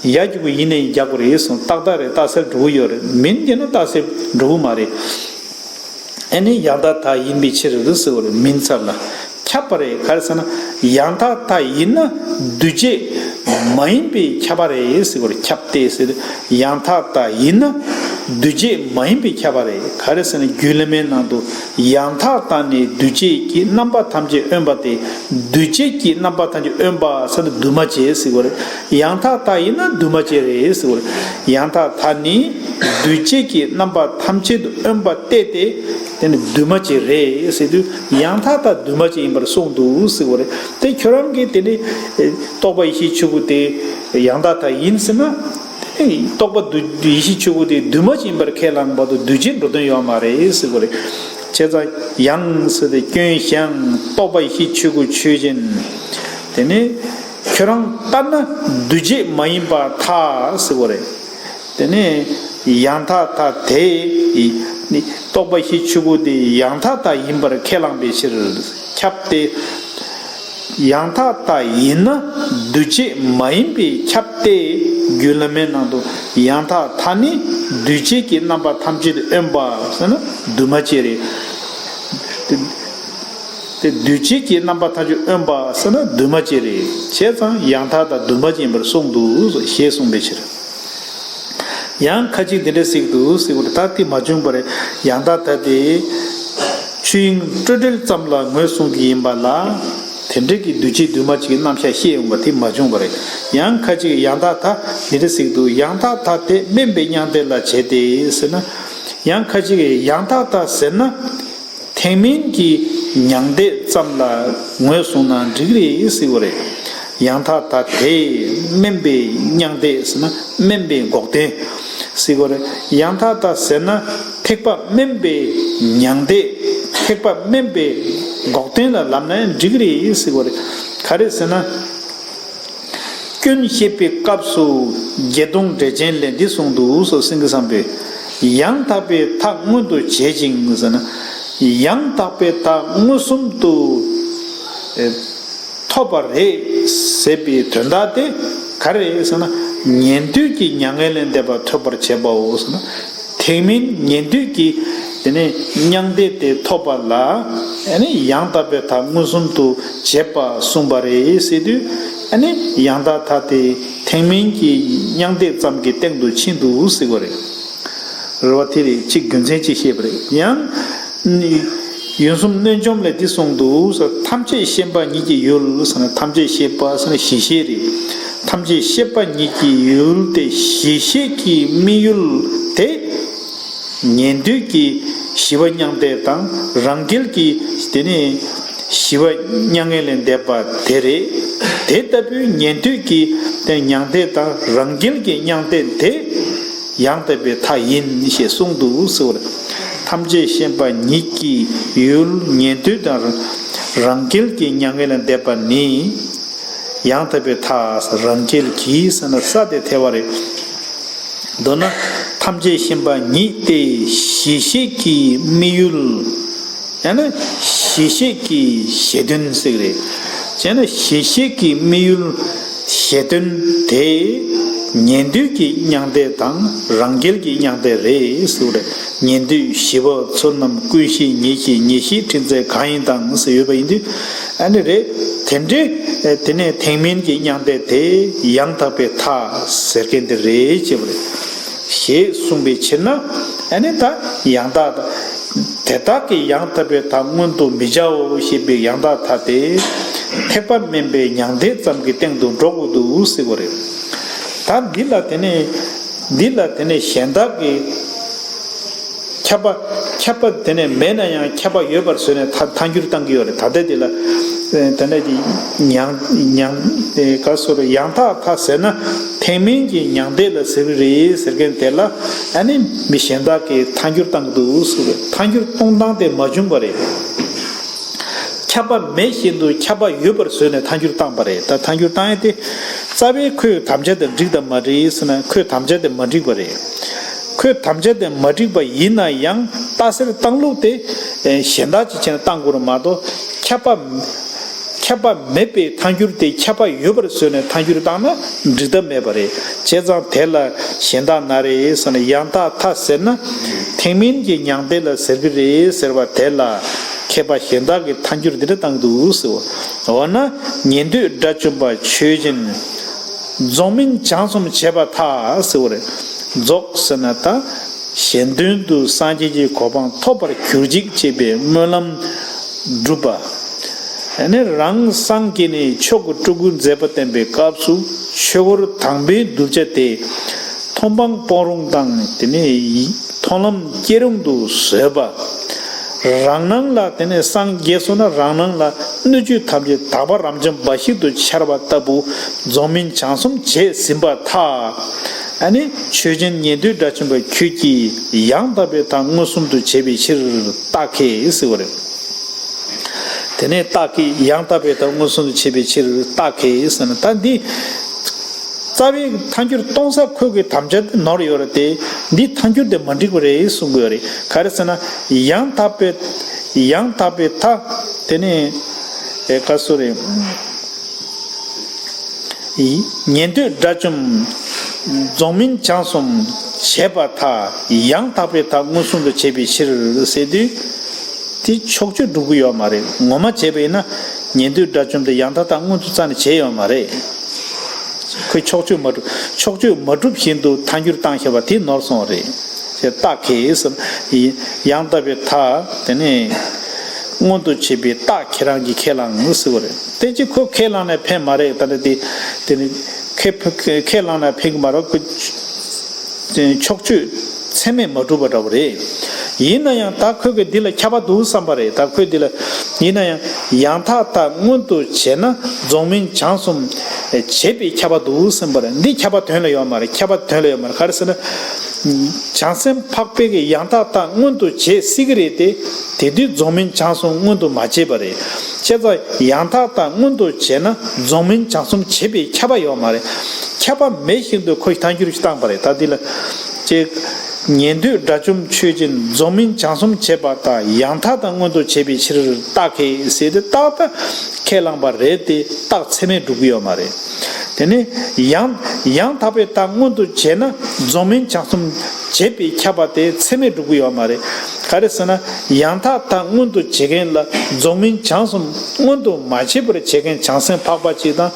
ཡ་རྒྱུ་གི་ཡིན་ནའི་རྒྱག་པ་རེད་གསུངས། ཏག་ཏག་རེད། རྟགས་གསལ་འགྲོ་གི་ཡོད་རེད། མིན་དེ་ནི་རྟགས་གསལ་འགྲོ་གི་མ་རེད། ཨ་ནི་ཡང་དག་མཐའ་ཡིན་པའི་ཕྱིར་ཟེར་བ་རེད། མིན་ཚར་ལ་ཁྱབ་པ་རེད། ག་རེ་ཟེར་ན་ཡང་དག་མཐའ་ཡིན་ན་འདུས་བྱས་མ་ཡིན་པས་ཁྱབ་པ་རེད་ཟེར་བ་རེད། ཁྱབ་སྟེ་ཟེར། ཡང་དག་མཐའ་ཡིན་ན་འདུས་བྱས་མ་ཡིན་པས་ཁྱབ་པ་རེད། ག་རེ་ཟེར་ན་རྒྱུད་བླ་མའི་ནང་དུ་ཡང་དག་མཐའ་ནི་འདུས་བྱས་ཀྱི་རྣམ་པ་ཐམས་ཅད་དབེན་པ་སྟེ། འདུས་བྱས་ཀྱི་རྣམ་པ་ཐམས་ཅད་དབེན་པ་ཟེར་ན་འདུས་མ་བྱས་ཟེར་བ་རེད། ཡང་དག་མཐའ་ཡིན་ན་འདུས་མ་བྱས་རེད་ཟེར་བ་རེད། ཡང་དག་མཐའ་ནི་འདུས་བྱས་ཀྱི་རྣམ་པ་ཐམས་ཅད་དུ་དབེན་པ་སྟེ་སྟེ། དེ་ནི་འདུས་མ་བྱས་རེད་ཟེར་དུས་ཡང་དག་མཐའ་འདུས་མ་བྱས་ཡིན་པར་གསུངས་འདུག་ཟེར་བ་རེད། དེ་ཁྱོད་རང་གིས་དེ་ནི་རྟོག་པ་ཡེ་ཤེས་ཆོས་སྐུ་དེ་ཡང་དག་མཐའ་ཡིན་ཟེར་ན། རྟོག་པ་འདུས་ཡེ་ཤེས་ཆོས་སྐུ་དེ་འདུས་མ་བྱས་ཡིན་པར་ཁས་བླངས་བར་དུ་འདུས་བྱས་འགྲོ་དོན་ཡོད་མ་རེད་ཟེར་བ་རེད། བྱས་ཙང་ཡང་ཟེར་ཏེ་སྐྱོན་ཞེངས། རྟོག་པ་ཡེ་ཤེས་ཆོས་སྐུ་ཆོས་ཅན། དེ་ནི་ཁྱོད་རང་ལྟར་ན་འདུས་བྱས་མ་ཡིན་པར་ཐལ་ཟེར་བ་རེད། དེ་ནས་ཡང་དག་མཐའ་དེ་ནི་རྟོག་པ་ཡེ་ཤེས་ཆོས་སྐུ་དེ་ཡང་དག་མཐའ་ཡིན་པར་ཁས་བླངས་པའི་ཕྱིར། ཁྱབ་སྟེ། ཡང་དག་མཐའ་ཡིན་ན་འདུས་བྱས་མ་ཡིན་པས་ཁྱབ་སྟེ། རྒྱུད་བླ་མའི་ནང་དུ་ཡང་དག་མཐའ་ནི་འདུས་བྱས་ཀྱི་རྣམ་པ་ཐམས་ཅད་དབེན་པ་ཟེར་ན་འདུས་མ་བྱས་རེད། དེ་དེ་འདུས་བྱས་ཀྱི་རྣམ་པ་ཐམས་ཅད་དབེན་པ་ཟེར་ན་འདུས་མ་བྱས་རེད། བྱས་ཙང་ཡང་དག་དང་འདུས་མ་བྱས་ཡིན་པར་གསུངས་འདུག་ཞེས་གསུངས་པའི་ཕྱིར། ཡང་ཁ་ཅིག་འདི་འདྲ་ཟེར་གྱི་འདུག་ཟེར་བ་རེད། ད་དེ་མ་བྱུང་བ་རེད། ཡང་དག་མཐའ་དེ་ཆོས་དབྱིངས་སྤྲོས་བྲལ་ཙམ་ལ་ངོས་བཟུང་གི་ཡིན་པ་ལ། དེ་འདྲ་གི་འདུས་བྱས་འདུས་མ་བྱས་ཀྱི་རྣམ་གཞག་བཤད་ཡོང་བ་དེ་མ་བྱུང་བ་རེད། ཡང་ཁ་ཅིག་ཡང་དག་མཐའ་འདི་འདྲ་ཟེར་གྱི་འདུག་ཡང་དག་མཐའ་དེ་དམན་པའི་མྱང་འདས་ལ་བྱེད་དེ་ཟེར་ན། ཡང་ཁ་ཅིག་ཡང་དག་མཐའ་ཟེར་ན། ཐེག་དམན་གྱི་མྱང་འདས་ཙམ་ལ་ངོས་བཟུང་ན་འགྲིག་རེད་ཟེར་བ་རེད། ཡང་དག་མཐའ་དེ་དམན་པའི་མྱང་འདས་ཟེར་ན་དམན་པའི་འགོག་བདེན་ཟེར་བ་རེད། ཡང་དག་མཐའ་ཟེར་ན་ཐེག་པ་དམན་པའི་མྱང་འདས། ཐེག་པ་དམན་པའི་འགོག་བདེན་ལ་ལབ་ན་འགྲིག་རེད་ཟེར་བ་རེད། ག་རེ་ཟེར་ན། སྐྱོན་བཤད་པའི་སྐབས་སུ་བརྒྱད་སྟོང་འགྲེལ་ཆེན་ལས་འདི་གསུངས་འདུག་སོ། སེང་གེ་བཟང་པོས་ཡང་དག་པའི་མཐའ་མངོན་དུ་བྱེད་ཅིང་ཟེར་ན། ཡང་དག་པའི་མཐའ་མངོན་སུམ་དུ་ཨེ་ཐོབ་པ་རེད་ཟེར་བའི་དོན་དག་དེ་ག་རེ་རེད་ཟེར་ན། ཉན་ཐོས་ཀྱི་མྱ་ངན་ལས་འདས་པ་ཐོབ་པར་བྱེད་པའོ་ཟེར་ན། ཐེག་དམན་ཉན་ཐོས་ཀྱི་དེ་ནས་མྱང་འདས་དེ་ཐོབ་པ་ལ། ཨ་ནི་ཡང་དག་པའི་མཐའ་མངོན་སུམ་དུ་བྱེད་པ་གསུངས་པ་རེད་ཟེར་དུས། ཨ་ནི་ཡང་དག་མཐའ་དེ་ཐེག་དམན་གྱི་མྱང་འདས་ཙམ་གྱི་སྟེང་དུ་ཕྱིན་འདུག་ཟེར་བ་རེད། རེད་བ། དེ་རེད། གཅིག་རྒྱུ་མཚན་གཅིག་བཤད་པ་རེད། ཡང་ཡུལ་གསུམ་གནོད་འཇོམས་ལས་འདི་གསུངས་འདུག་ཟེར། ཐམས་ཅད་ཤེས་པ་ཉིད་ཀྱི་ཡུལ་ཟེར་ན། ཐམས་ཅད་ཤེས་པ་ཟེར་ན་གཞི་ཤེས་རེད། ཐམས་ཅད་ཤེས་པ་ཉིད་ཀྱི་ཡུལ་དེ་གཞི་ཤེས་ཀྱི་དམིགས་ཡུལ་དེ། ཉན་ཐོས་ཀྱི་ཞི་བ་མྱང་འདས་དང་། རང་རྒྱལ་གྱི་དེ་ནི་ཞི་བ་མྱ་ངན་ལས་འདས་པ་དེ་རེད། དེ་ལྟ་བུའི་ཉན་ཐོས་ཀྱི་དེ་མྱང་འདས་དང་རང་རྒྱལ་གྱི་མྱང་འདས་དེ་ཡང་དག་པའི་མཐའ་ཡིན་ཞེས་གསུངས་འདུག་ཟེར་བ་རེད། ཐམས་ཅད་ཤེས་པ་ཉིད་ཀྱི་ཡུལ་ཉན་ཐོས་དང་རང་རྒྱལ་གྱི་མྱ་ངན་ལས་འདས་པ་ནི། ཡང་དག་པའི་མཐའ་རང་རྒྱལ་གྱི་ཟེར་ན་ས་དེ་ཐལ་བ་རེད། མདོར་ན་ཐམས་ཅད་ཤེས་པ་ཉིད་དེ་གཞི་ཤེས་ཀྱི་དམིགས་ཡུལ། ཡང་ན་གཞི་ཤེས་ཀྱི་གཞི་དོན་ཟེར་གྱི་རེད། བྱས་ན་གཞི་ཤེས་ཀྱི་དམིགས་ཡུལ་གཞི་དོན་དེ་ཉན་ཐོས་ཀྱི་མྱང་འདས་དང་རང་རྒྱལ་གྱི་མྱང་འདས་རེད་ཟེར་གྱི་རེད། ཉན་ཐོས་ཞི་བ་ཚུལ་རྣམ་ཀུན་ཤེས་ཉེར་ཞི་ཉེར་ཞིའི་ཕྲིན་ཚེགས་གང་ཡིན་དང་ཟེར་ཡོད་པ་ཡིན་དུས། ཨ་ནི་རེད། དེ་འདྲའི་དེ་ནས་ཐེག་དམན་གྱི་མྱང་འདས་དེ་ཡང་དག་པའི་མཐའ་ཟེར་མཁན་དེ་རེད་ཅེས་པ་རེད། ཞེས་གསུངས་པའི་ཕྱིར་ན། ཨ་ནི་ད་ཡང་དག་དེ་དག་གི་ཡང་དག་པའི་མཐའ་མངོན་དུ་མི་བྱའོ་ཞེས་པའི་ཡང་དག་མཐའ་དེ་ཐེག་པ་དམན་པའི་མྱང་འདས་ཙམ་གྱི་སྟེང་དུ་འགྲོ་དགོས་འདུག་ཟེར་བ་རེད། ད་འདི་ལ་དེ་ནས་འདི་ལ་དེ་ནས་གཞན་དག་གི་ཁྱབ་པ་ཁྱབ་པ་དེ་ནས་མེད་ན་ཡང་ཁྱབ་པ་ཡོད་པར་བཟོས་ནས་ཐ་ཐལ་འགྱུར་བཏང་གི་ཡོད་རེད། ད་ལྟ་འདི་ལ་དེ་ནས་འདི་མྱང་མྱང་ག་སོ་རེད། ཡང་དག་མཐའ་ཟེར་ན། ཐེག་དམན་གྱི་མྱང་འདས་ལ་ཟེར་གྱི་རེད་ཟེར་མཁན་དེ་ལ་ཨ་ནི་མི་གཞན་དག་གིས་ཐལ་འགྱུར་བཏང་གི་འདུག་ཟེར་བས། ཐལ་འགྱུར་གཏོང་སྟངས་དེ་མ་བྱུང་བ་རེད། ཁྱབ་པ་མེད་བཞིན་དུ་ཁྱབ་པ་ཡོད་པར་བཟོས་ནས་ཐལ་འགྱུར་བཏང་བ་རེད། ད་ཐལ་འགྱུར་བཏང་ཡས་དེ་རྩ་བའི་ཁོའི་དམ་བཅའ་དེ་འགྲིག་དང་མ་འགྲིག་ཟེར་ན། ཁོའི་དམ་བཅའ་དེ་མ་འགྲིག་པ་རེད། ཁོའི་དམ་བཅའ་དེ་མ་འགྲིག་པ་ཡིན་ན་ཡང་རྟགས་གསལ་བཏང་ལུགས་དེ་གཞན་དག་ཅིག་བྱས་ནས་བཏང་དགོས་རེད་མ་གཏོགས། ཁྱབ་པ་ཁྱབ་པ་མེད་པའི་ཐལ་འགྱུར་དེ་ཁྱབ་པ་ཡོད་པར་བཟོས་ནས་ཐལ་འགྱུར་བཏང་ན་འགྲིག་ཐབས་མེད་པ་རེད། བྱས་ཙང་དེ་ལ་གཞན་དག་ན་རེ་ཟེར་ན། ཡང་དག་མཐའ་ཟེར་ན་ཐེག་དམན་གྱི་མྱང་འདས་ལ་ཟེར་གྱི་རེད་ཟེར་བ་དེ་ལ་མཁས་པ་གཞན་དག་གིས་ཐལ་འགྱུར་འདི་འདྲ་བཏང་འདུག་ཟེར་བ། འོ་ན་ཉན་ཐོས་དགྲ་བཅོམ་པ་ཆོས་ཅན། རྫོགས་སྨིན་བྱང་གསུམ་བྱས་པར་ཐལ་ཟེར་བ་རེད། རྫོགས་ཟེར་ན་ད་གཞན་དོན་དུ་སངས་རྒྱས་ཀྱི་གོ་འཕང་ཐོབ་པར་གྱུར་ཅིག་ཅེས་པའི་སྨོན་ལམ་བསྒྲུབ་པ། ཨ་ནི་རང་སངས་རྒྱས་ནས་མཆོག་གི་སྤྲུལ་སྐུ་མཛད་པ་བསྟན་པའི་སྐབས་སུ་ཆོས་འཁོར་དང་པོའི་གདུལ་བྱ་དེ་མཐོང་སྤང་སྤོང་རུང་དང་། དེ་ནས་མཐོང་ལམ་སྐྱེ་རུང་དུ་བཟོད་པ། རང་སྣང་ལ་དེ་ནས་སངས་རྒྱས་སོང་ན་རང་སྣང་ལ་སྣོད་བཅུད་ཐམས་ཅད་དག་པ་རབ་འབྱམས་འབའ་ཞིག་ཏུ་འཆར་བ་ལྟ་བུ་རྫོགས་སྨིན་བྱང་གསུམ་བྱས་ཟིན་པར་ཐལ། ཨ་ནི་ཆོས་ཅན་ཉན་ཐོས་དགྲ་བཅོམ་པ་ཁྱོད་ཀྱིས་ཡང་དག་པའི་མཐའ་མངོན་སུམ་དུ་བྱས་པའི་ཕྱིར་རྟགས་ཁས་ཟེར་བ་རེད། དེ་ནས་རྟགས་ཁས། ཡང་དག་པའི་མཐའ་མངོན་སུམ་དུ་བྱས་པའི་ཕྱིར་རྟགས་ཁས་ཟེར་ན། ད་འདི་རྩ་བའི་ཐལ་འགྱུར་གཏོང་ས་ཁོ་གི་དམ་བཅའ་དེ་ནོར་ཡོད་རེད་དེ། འདི་ཐལ་འགྱུར་དེ་མ་འགྲིག་པ་རེད་གསུང་གི་ཡོད་རེད། ག་རེ་ཟེར་ན། ཡང་དག་པའི་ཡང་དག་པའི་མཐའ། དེ་ནས་ཨེ་ག་སུ་རེད། ཉན་ཐོས་དགྲ་བཅོམ་རྫོགས་སྨིན་བྱང་གསུམ་བྱས་པར་ཐལ། ཡང་དག་པའི་མཐའ་མངོན་སུམ་དུ་བྱས་པའི་ཕྱིར་ཟེར་དུས། དེ་ཕྱོགས་ཆོས་སྒྲུབ་ཀྱི་ཡོད་མ་རེད། ངོ་མ་བྱས་པ་ཡིན་ན་ཉན་ཐོས་དགྲ་བཅོམ་དེ་ཡང་དག་མཐའ་མངོན་དུ་རྩ་ནས་བྱས་ཡོད་མ་རེད། ཁོས་ཕྱོགས་ཆོས་མ་གྲུབ། ཕྱོགས་ཆོས་མ་གྲུབ་བཞིན་དུ་ཐལ་འགྱུར་བཏང་བཞག་པ་དེ་ནོར་སོང་བ་རེད། ཅེས་རྟགས་ཁས་ཟེར། ཡང་དག་པའི་མཐའ་དེ་ནས་མངོན་དུ་བྱས་པའི་རྟགས་ཁྱེད་རང་གིས་ཁས་བླངས་ཟེར་བ་རེད། དེ་ཅི་ཁོ་ཁས་བླངས་ནས་ཕན་མ་རེད། ད་ནི་དེ་དེ་ནི་ཁས་ཁས་བླངས་ནས་ཕན་གྱི་མ་རེད། ཁོ་ཕྱོགས་ཆོས་ཚད་མས་མ་གྲུབ་པ་འདྲ་བོ་རེད། ཡིན་ན་ཡང་ད་ཁོས་གི་འདི་ལ་ཁྱབ་པ་འདུག་བསམ་པ་རེད། ད་ཁོས་འདི་ལ་ཡིན་ན་ཡང་ཡང་དག་མཐའ་མངོན་དུ་བྱས་ན་རྫོགས་སྨིན་བྱང་གསུམ་བྱས་པའི་ཁྱབ་པ་འདུག་བསམ་པ་རེད། འདི་ཁྱབ་པ་དོན་ལ་ཡོད་མ་རེད། ཁྱབ་པ་དོན་ལ་ཡོད་མ་རེད། ག་རེ་ཟེར་ན། བྱང་སེམས་འཕགས་པའི་གི་ཡང་དག་མཐའ་མངོན་དུ་བྱེད་སྲིད་ཀྱི་རེད་དེ། དེ་དུས་རྫོགས་སྨིན་བྱང་གསུམ་མངོན་དུ་མ་བྱས་པ་རེད། བྱས་ཙང་ཡང་དག་མཐའ་མངོན་དུ་བྱས་ན་རྫོགས་སྨིན་བྱང་གསུམ་བྱས་པའི་ཁྱབ་པ་ཡོད་མ་རེད། ཁྱབ་པ་མེད་བཞིན་དུ་ཁོས་ཐལ་འགྱུར་ཞིག་བཏང་པ་རེད། ད་འདི་ལ་ཅེས། ཉན་ཐོས་དགྲ་བཅོམ་ཆོས་ཅན། རྫོགས་སྨིན་བྱང་གསུམ་བྱས་པར་ཐལ། ཡང་དག་མཐའ་མངོན་དུ་བྱས་པའི་ཕྱིར་རྟགས་ཁས་ཟེར་ཏེ། རྟགས་ད་ཁས་བླངས་པ་རེད་དེ། རྟགས་ཚད་མས་སྒྲུབ་ཀྱི་ཡོད་མ་རེད། དེ་ནས་ཡང་ཡང་དག་པའི་མཐའ་མངོན་དུ་བྱས་ན་རྫོགས་སྨིན་བྱང་གསུམ་བྱས་པའི་ཁྱབ་པ་དེ་ཚད་མས་སྒྲུབ་ཀྱི་ཡོད་མ་རེད། ག་རེ་ཟེར་ན། ཡང་དག་མཐའ་མངོན་དུ་བྱེད་མཁན་ལ་རྫོགས་སྨིན་བྱང་གསུམ་མངོན་དུ་མ་བྱས་པར་བྱེད་མཁན་བྱང་སེམས་འཕགས་པ་གཅིག་དང་།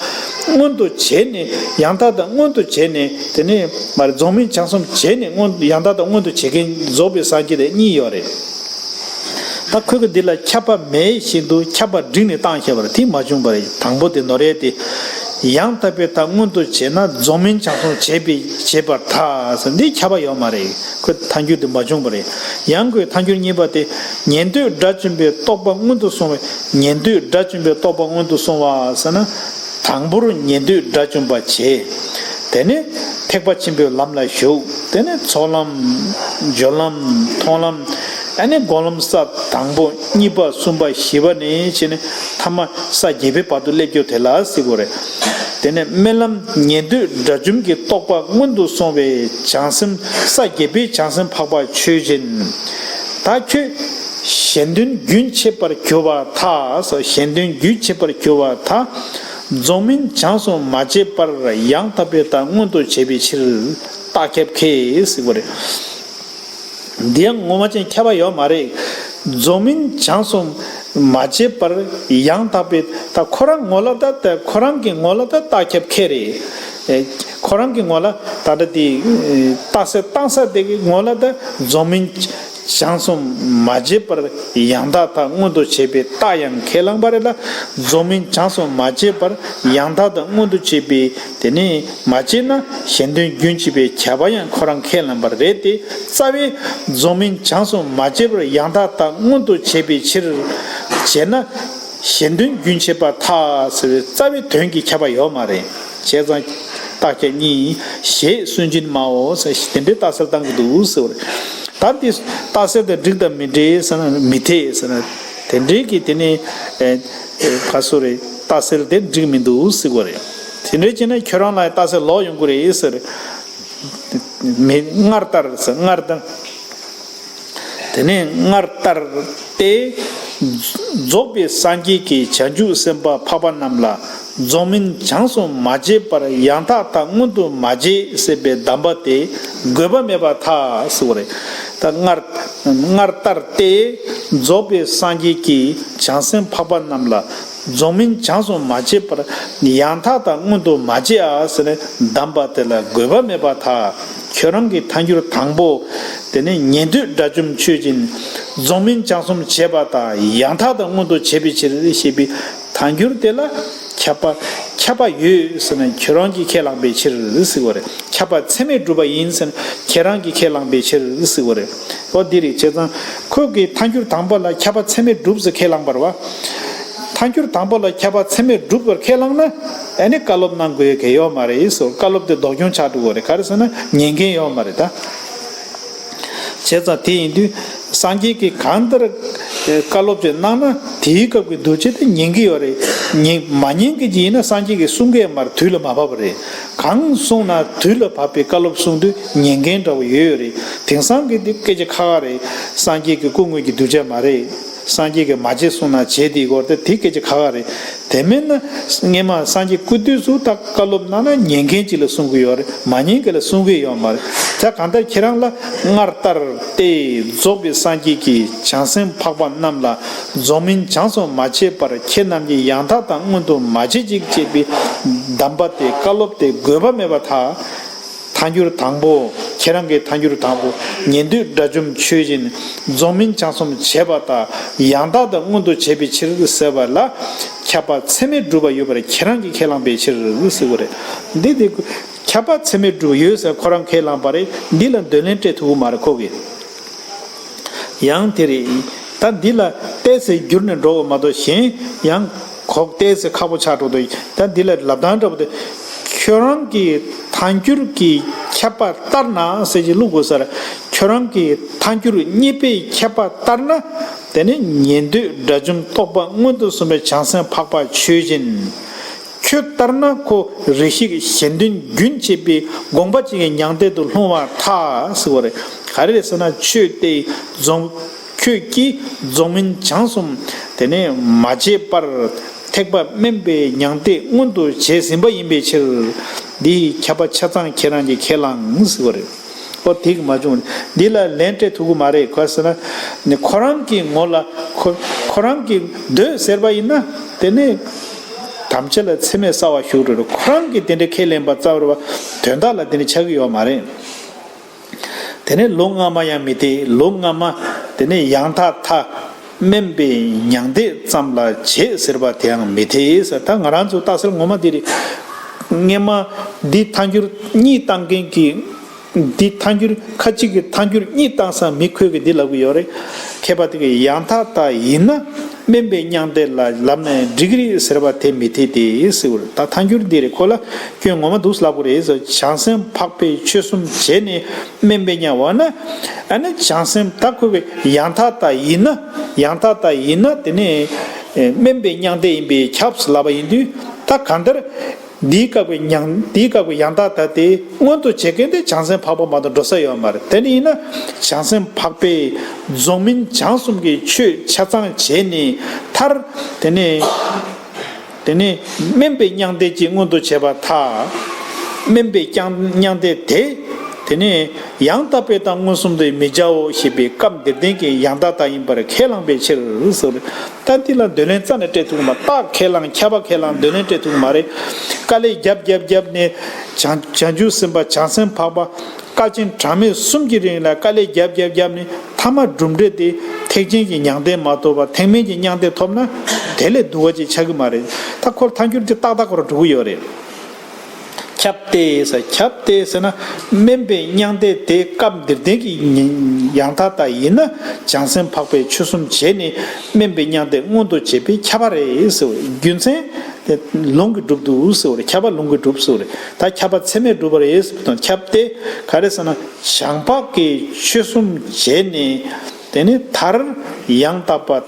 མངོན་དུ་བྱས་ནས་ཡང་དག་མཐའ་མངོན་དུ་བྱས་ནས། དེ་ནས་མ་རེད། རྫོགས་སྨིན་བྱང་གསུམ་བྱས་ནས་མངོན་ཡང་དག་མཐའ་མངོན་དུ་བྱེད་མཁན་རྫོགས་པའི་སངས་རྒྱས་དེ་གཉིས་ཡོད་རེད། ད་ཁོས་གི་འདི་ལ་ཁྱབ་པ་མེད་བཞིན་དུ་ཁྱབ་པ་བསྒྲིགས་ནས་བཏང་བཞག་པ་རེད། དེ་མ་བྱུང་བ་རེད། དང་པོ་དེ་ནོར་ཡས་དེ། ཡང་དག་པའི་མཐའ་མངོན་དུ་བྱས་ན་རྫོགས་སྨིན་བྱང་གསུམ་བྱས་པའི་བྱས་པར་ཐལ་ཟེར། འདི་ཁྱབ་པ་ཡོད་མ་རེད། ཁོས་ཐལ་འགྱུར་དེ་མ་བྱུང་བ་རེད། ཡང་ཁོས་ཐལ་འགྱུར་གཉིས་པ་དེ། ཉན་ཐོས་དགྲ་བཅོམ་པའི་རྟོགས་པ་མངོན་དུ་སོང་བའི། ཉན་ཐོས་དགྲ་བཅོམ་པའི་རྟོགས་པ་མངོན་དུ་སོང་བ་ཟེར་ན། དང་པོར་ཉན་ཐོས་དགྲ་བཅོམ་པ་བྱས། དེ་ནས་ཐེག་པ་ཆེན་པོའི་ལམ་ལ་ཞུགས། དེ་ནས་ཚོགས་ལམ། སྦྱོར་ལམ། མཐོང་ལམ། ཨ་ནི་སྒོམ་ལམ་ས་དང་པོ། གཉིས་པ། གསུམ་པ། བཞི་པ་ནས་བྱས་ནས་ཐ་མ་ས་བརྒྱད་པའི་བར་དུ་སླེབས་རྒྱུ་དེ་ལ་ཟེར་དགོས་རེད། དེ་ནས་སྨོན་ལམ། ཉན་ཐོས་དགྲ་བཅོམ་གྱི་རྟོགས་པ་མངོན་དུ་སོང་བའི་བྱང་སེམས། ས་བརྒྱད་པའི་བྱང་སེམས་འཕགས་པ་ཆོས་ཅན། ད་ཁྱོད་གཞན་དོན་རྒྱུན་ཆད་པར་གྱུར་པར་ཐལ་སོ། གཞན་དོན་རྒྱུན་ཆད་པར་གྱུར་པར་ཐལ། རྫོགས་སྨིན་བྱང་གསུམ་མ་བྱས་པར་ཡང་དག་པའི་མཐའ་མངོན་དུ་བྱས་པའི་ཕྱིར་རྟགས་ཁས་ཁས་ཟེར་བ་རེད། འདི་ཡང་ངོ་མ་ཅན་ཁྱབ་པ་ཡོད་མ་རེད། རྫོགས་སྨིན་བྱང་གསུམ་མ་བྱས་པར་ཡང་དག་པའི། ད་ཁོ་རང་ངོ་ལ་ད་ད་ཁོ་རང་གི་ངོ་ལ་ད་རྟགས་ཁས་ཁས་རེད། ཨེ། ཁོ་རང་གི་ངོ་ལ་ད་ལྟ་དེ་རྟགས་གསལ་བཏང་ས་དེ་གི་ངོ་ལ་ད་རྫོགས་སྨིན་བྱང་གསུམ་མ་བྱས་པར་ཡང་དག་མཐའ་མངོན་དུ་བྱས་པའི་རྟགས་ཡང་ཁས་བླངས་པ་རེད་ལ། རྫོགས་སྨིན་བྱང་གསུམ་མ་བྱས་པར་ཡང་དག་མཐའ་མངོན་དུ་བྱས་པའི། དེ་ནས་མ་བྱས་ན་གཞན་དོན་རྒྱུན་ཆད་པའི་ཁྱབ་པ་ཡང་ཁོ་རང་ཁས་བླངས་པ་རེད་དེ། རྩ་བའི་རྫོགས་སྨིན་བྱང་གསུམ་མ་བྱས་པར་ཡང་དག་མཐའ་མངོན་དུ་བྱས་པའི་ཕྱིར། བྱས་ན་གཞན་དོན་རྒྱུན་ཆད་པར་ཐལ་ཟེར་བའི་རྩ་བའི་དོན་གྱི་ཁྱབ་པ་ཡོད་མ་རེད། བྱས་ཙང་ད་ རྟགས་ཁྱད་གཉིས། ཞེས་སུན་འབྱིན་སྨྲའོ་ཟེར། དེ་འདྲའི་རྟགས་གསལ་བཏང་གི་འདུག་ཟེར་བ་རེད། ད་འདི་རྟགས་གསལ་དང་འགྲིག་དང་མི་འགྲིག་ཟེར་ན་མི་འཐད་ཟེར་ན། དེ་འདྲའི་གི་དེ་ནི་ཨེ་ཨེ་ག་སོ་རེད། རྟགས་གསལ་དེ་འགྲིག་མི་འདུག་ཟེར་བ་རེད། དེ་འདྲའི་བྱས་ན་ཁྱོད་རང་ལ་རྟགས་གསལ་ལོག་ཡོང་གི་རེད་ཟེར། མི་སྔར་ལྟར་ཟེར། སྔར་ལྟར། དེ་ནས་སྔར་ལྟར་ཏེ། རྫོགས་པའི་སངས་རྒྱས་ཀྱིས་བྱང་ཆུབ་སེམས་དཔའ་འཕགས་པ་རྣམས་ལ་རྫོགས་སྨིན་བྱང་སུ་མ་བྱས་པར་ཡང་དག་དང་མངོན་དུ་མ་བྱས་ཟེར་བའི་གདམས་པ་དེ་དགོས་པ་མེད་པར་ཐལ་ཟེར་བ་རེད། ད་སྔར་སྔར་ལྟར་ཏེ། རྫོགས་པའི་སངས་རྒྱས་ཀྱིས་བྱང་སེམས་འཕགས་པ་རྣམས་ལ་རྫོགས་སྨིན་བྱང་སུ་མ་བྱས་པར་ཡང་དག་དང་མངོན་དུ་མ་བྱས་ཨ་ཟེར་ནས་གདམས་པ་དེ་ལ་དགོས་པ་མེད་པར་ཐལ། ཁྱོད་རང་གི་ཐལ་འགྱུར་དང་པོ། དེ་ནི་ཉན་ཐོས་དགྲ་བཅོམ་ཆོས་ཅན། རྫོགས་སྨིན་བྱང་སུ་མ་བྱས་པ་དང་ཡང་དག་དང་མངོན་དུ་བྱས་པའི་ཕྱིར་ཞེས་པའི་ཐལ་འགྱུར་དེ་ལ་ཁྱབ་པ་ཁྱབ་པ་ཡོད་ཟེར་ནས་ཁྱོད་རང་གིས་ཁས་བླངས་པའི་ཕྱིར་ཟེར་བ་རེད། ཁྱབ་པ་ཚད་མས་གྲུབ་པ་ཡིན་ཟེར་ནས་ཁྱེད་རང་གིས་ཁས་བླངས་པའི་ཕྱིར་ཟེར་བ་རེད། ཨོ་འདི་རེད། བྱས་ཙང་ཁོ་གི་ཐལ་འགྱུར་དང་པོ་ལ་ཁྱབ་པ་ཚད་མས་གྲུབ་ཟེར་ཁས་བླངས་པ་རེད་བ། ཐལ་འགྱུར་དང་པོ་ལ་ཁྱབ་པ་ཚད་མས་གྲུབ་པར་ཁས་བླངས་ན་ཨ་ནི་བཀའ་སློབ་གནང་དགོས་ཡ་གལ་ཡོད་མ་རེད་ཟེར། བཀའ་སློབ་དེ་ལྡོག་སྐྱོན་ཆགས་འགྲོ་གི་རེད། ག་རེ་ཟེར་ན་ཉན་མཁན་ཡོད་མ་རེད་ད། བྱས་ཙང་དེ་ཡིན་དུས་སངས་རྒྱས་ཀྱིས་གང་ལྟར་བཀའ་སློབ་ཅིག་གནང་ན་དེའི་སྐབས་ཀྱི་འདུ་བྱེད་དེ་ཉན་གྱི་ཡོད་རེད། ཉན་མ་ཉན་གྱི་ཅིག་ཡིན་ན་སངས་རྒྱས་ཀྱིས་གསུང་གི་མ་རེད། དུས་ལ་མ་བབས་པ་རེད། གང་གསུངས་ན་དུས་ལ་བབས་པའི་བཀའ་སློབ་གསུང་དུས་ཉན་མཁན་འདྲ་བོ་ཡོད་ཡོད་རེད། དེང་སང་གི་འདི་སྐད་ཆ་ཁ་ཁ་རེད། སངས་རྒྱས་ཀྱི་སྐུ་དངོས་ཀྱི་གདུལ་བྱ་མ་རེད། སངས་རྒྱས་ཀྱིས་མ་བྱེད་གསུངས་ན་བྱེད་དེའི་སྐོར་དེ་དེ་སྐད་ཆ་ཁ་ཁ་རེད། དེ་མིན་ན་སྔས་མ་སངས་རྒྱས་སྐུ་དུས་སུ་ད་བཀའ་སློབ་གནང་ན་ཉན་མཁན་ཅིག་ལ་གསུང་གི་ཡོད་རེད། མ་ཉན་མཁན་ལ་གསུང་གི་ཡོད་མ་རེད། ད་གང་ལྟར་ཁྱེད་རང་ལ་སྔར་ལྟར་ཏེ་རྫོགས་པའི་སངས་རྒྱས་ཀྱིས་བྱང་སེམས་འཕགས་པ་རྣམས་ལ་རྫོགས་སྨིན་བྱང་སུ་མ་བྱས་པར་ཁྱེད་རྣམས་ཀྱིས་ཡང་དག་དང་མངོན་དུ་མ་བྱས་ཅིག་ཅེས་པའི་གདམས་པ་དེ་བཀའ་སློབ་དེ་དགོས་པ་མེད་པར་ཐལ། ཐལ་འགྱུར་དང་པོ། ཁྱེད་རང་གི་ཐལ་འགྱུར་དང་པོ། ཉན་ཐོས་དགྲ་བཅོམ་ཆོས་ཅན། རྫོགས་སྨིན་བྱང་སུ་མ་བྱས་པ་དང་ཡང་དག་དང་མངོན་དུ་བྱས་པའི་ཕྱིར་ཟེར་བ་ལ་ཁྱབ་པ་ཚད་མས་གྲུབ་པ་ཡོད་པར་ཁྱེད་རང་གིས་ཁས་བླངས་པའི་ཕྱིར་ཟེར་བ་རེད། འདི་དེ་ཁྱབ་པ་ཚད་མས་གྲུབ་ཡོད་ཟེར་ཁོ་རང་ཁས་བླངས་པ་རེད། འདི་ལ་འདོད་ལན་སྤྲད་ཐུབ་ཀྱི་མ་རེད་ཁོ་གིས། ཡང་དེ་རེད། ད་འདི་ལ་ཏེ་ཟེར་བསྒྱུར་ནས་འགྲོ་བ་མ་གཏོགས་གཞན་ཡང་གོ་ཏེ་ཟེར་ཁག་པོ་ཆགས་འགྲོ་འདུག་ད་འདི་ལ་ལབ་སྟངས་འདྲ་པོ་དེ། ཁྱོད་རང་གི་ཐལ་འགྱུར་གྱི་ཁྱབ་པ་ལྟར་ན་ཟེར་གྱི་བླུག་དགོས་ས་རེད། ཁྱོད་རང་གི་ཐལ་འགྱུར་གཉིས་པའི་ཁྱབ་པ་ལྟར་ན། དེ་ནི་ཉན་ཐོས་དགྲ་བཅོམ་རྟོགས་པ་མངོན་དུ་སོང་བའི་བྱང་སེམས་འཕགས་པ་ཆོས་ཅན། ཁྱོད་ལྟར་ན་ཁོ་རེ་ཞིག་གཞན་དོན་རྒྱུན་བཅད་པའི་དགོངས་པ་ཅན་གྱི་མྱང་འདས་དུ་ལྷུང་བར་ཐལ་ཟེར་བ་རེད། ག་རེ་རེད་ཟེར་ན་ཆོས་དེ་རྫོགས་ཁྱོད་ཀྱིས་རྫོགས་སྨིན་བྱང་སུ་དེ་ནས་མ་བྱས་པར་ཐེག་པ་དམན་པའི་མྱང་འདས་མངོན་དུ་བྱས་ཟིན་པ་ཡིན་པའི་ཕྱིར། འདིའི་ཁྱབ་པ་ཆ་ཚང་ཁྱེད་རང་གིས་ཁས་བླངས་ཟེར་བ་རེད། ཨོ་དེ་གི་མ་བྱུང་། འདི་ལ་ལན་སྤྲད་ཐུབ་ཀྱི་མ་རེད། ག་རེ་ཟེར་ན་ནི་ཁོ་རང་གི་ངོ་ལ་ཁོ་ཁོ་རང་གིས་འདོད་ཟེར་བ་ཡིན་ན་དེ་ནས་དམ་བཅའ་ལ་ཚད་མས་གསལ་བ་ཞུགས་འགྲོ་རེད། ཁོ་རང་གིས་དེ་འདྲ་ཁས་ལེན་པ་རྩ་བ་རེད་བ། དོན་དག་ལ་དེ་འདྲ་ཆགས་ཀྱི་ཡོད་མ་རེད། དེ་ནས་ལུང་སྔ་མ་ཡང་མི་འཐད། ལུང་སྔ་མ་དེ་ནས་ཡང་དག་མཐའ་དམན་པའི་མྱང་འདས་ཙམ་ལ་བྱེད་ཟེར་བ་དེའང་མི་འཐད་ཟེར། ད་ང་རང་ཚོ་རྟགས་གསལ་ངོ་མ་འདི་རེད། སྔས་མ་འདི་ཐལ་འགྱུར་གཉིས་བཏང་མཁན་གྱི་འདི་ཐལ་འགྱུར་ཁ་ཅིག་གིས་ཐལ་འགྱུར་གཉིས་བཏང་ས་མི་ཁོས་གི་འདི་ལབ་གི་ཡོད་རེད། མཁས་པ་དེ་གིས་ཡང་དག་ལྟ་ཡིན་ན་དམན་པའི་མྱང་འདས་ལ་ལབ་ནས་འགྲིག་གི་རེད་ཟེར་བ་དེ་མི་འཐད་དེ་ཟེར་བ་རེད། ད་ཐལ་འགྱུར་འདི་རེད། ཁོ་ལ་སྐྱོན་ངོ་མ་འདུག་ལབ་དགོས་རེད་ཟེར། བྱང་སེམས་འཕགས་པས་ཆོས་གསུམ་བྱས་ནས་དམན་པའི་མྱང་འདས་ན། ཨ་ནི་བྱང་སེམས་ད་ཁོ་གི་ཡང་དག་ལྟ་ཡིན་ན་ཡང་དག་ལྟ་ཡིན་ན་དེ་ནི་དམན་པའི་མྱང་འདས་ཡིན་པས་ཁྱབ་ལབ་པ་ཡིན་དུས་ད་གང་ལྟར། འདིའི་སྐབས་ཀྱི་མྱང་འདིའི་སྐབས་ཀྱི་ཡང་དག་ལྟ་དེ་མངོན་དུ་བྱེད་མཁན་དེ་བྱང་སེམས་འཕགས་པ་མ་གཏོགས་འགྲོ་ས་ཡོད་མ་རེད། དེ་ནི་ཡིན་ན་བྱང་སེམས་འཕགས་པས་རྫོགས་སྨིན་བྱང་གསུམ་གྱི་ཆོས་ཆ་ཚང་བྱས་ནས་མཐར་དེ་ནས་དེ་ནས་དམན་པའི་མྱང་འདས་ཀྱིས་མངོན་དུ་བྱས་པར་ཐལ། དམན་པའི་ཀྱང་མྱང་འདས་དེ་དེ་ནས་ཡང་དག་པའི་དང་མངོན་སུམ་དུ་མི་བྱའོ་ཞེས་པའི་སྐབས་འདིར་བསྟན་གྱི་ཡང་དག་ལྟ་ཡིན་པར་ཁས་བླངས་པའི་ཕྱིར་ཟེར། ད་འདི་ལ་འདོད་ལན་རྩ་ནས་སྤྲད་ཐུབ་ཀྱི་མ། རྟགས་ཁས་བླངས་ཁྱབ་པ་ཁས་བླངས་འདོད་ལན་སྤྲད་ཐུབ་ཀྱི་མ་རེད། དཀའ་ལས་རྒྱབ་རྒྱབ་རྒྱབ་ནས་བྱང་བྱང་ཆུབ་སེམས་དཔའ་བྱང་སེམས་འཕགས་པ་དཀའ་ཆེན་གྲངས་མེད་གསུམ་གྱི་རིང་ལ་དཀའ་ལས་རྒྱབ་རྒྱབ་རྒྱབ་ནས་མཐའ་མ་གྲུབ་འབྲས་དེ་ཐེག་ཆེན་གྱི་མྱང་འདས་མ་ཐོབ་པར་ཐེག་དམན་གྱི་མྱང་འདས་ཐོབ་ན་དེ་ལས་སྡུག་པ་ཅིག་ཆགས་ཀྱི་མ་རེད། ད་ཁོར་ཐལ་འགྱུར་དེ་ཏག་ཏག་ཁོ་རང་འགྲོ་གི་ཡོད་རེད། ཁྱབ་སྟེ་ཟེར། ཁྱབ་སྟེ་ཟེར་ན་དམན་པའི་མྱང་འདས་དེ་སྐབས་འདིར་བསྟན་གྱི་ཡང་དག་ལྟ་ཡིན་ན་བྱང་སེམས་འཕགས་པས་ཆོས་གསུམ་བྱས་ནས་དམན་པའི་མྱང་འདས་མངོན་དུ་བྱེད་པས་ཁྱབ་པ་རེད་ཟེར། རྒྱུ་མཚན་ དེ་ལུང་གིས་གྲུབ་འདུག་ཟེར་བ་རེད། ཁྱབ་པ་ལུང་གིས་གྲུབ་ཟེར་བ་རེད། ད་ཁྱབ་པ་ཚད་མས་གྲུབ་པ་རེད་ཟེར་བ་དང་ཁྱབ་སྟེ་ག་རེ་ཟེར་ན། བྱང་འཕགས་ཀྱི་ཆོས་གསུམ་བྱས་ནས་དེ་ནི་མཐར་ཡང་དག་པ།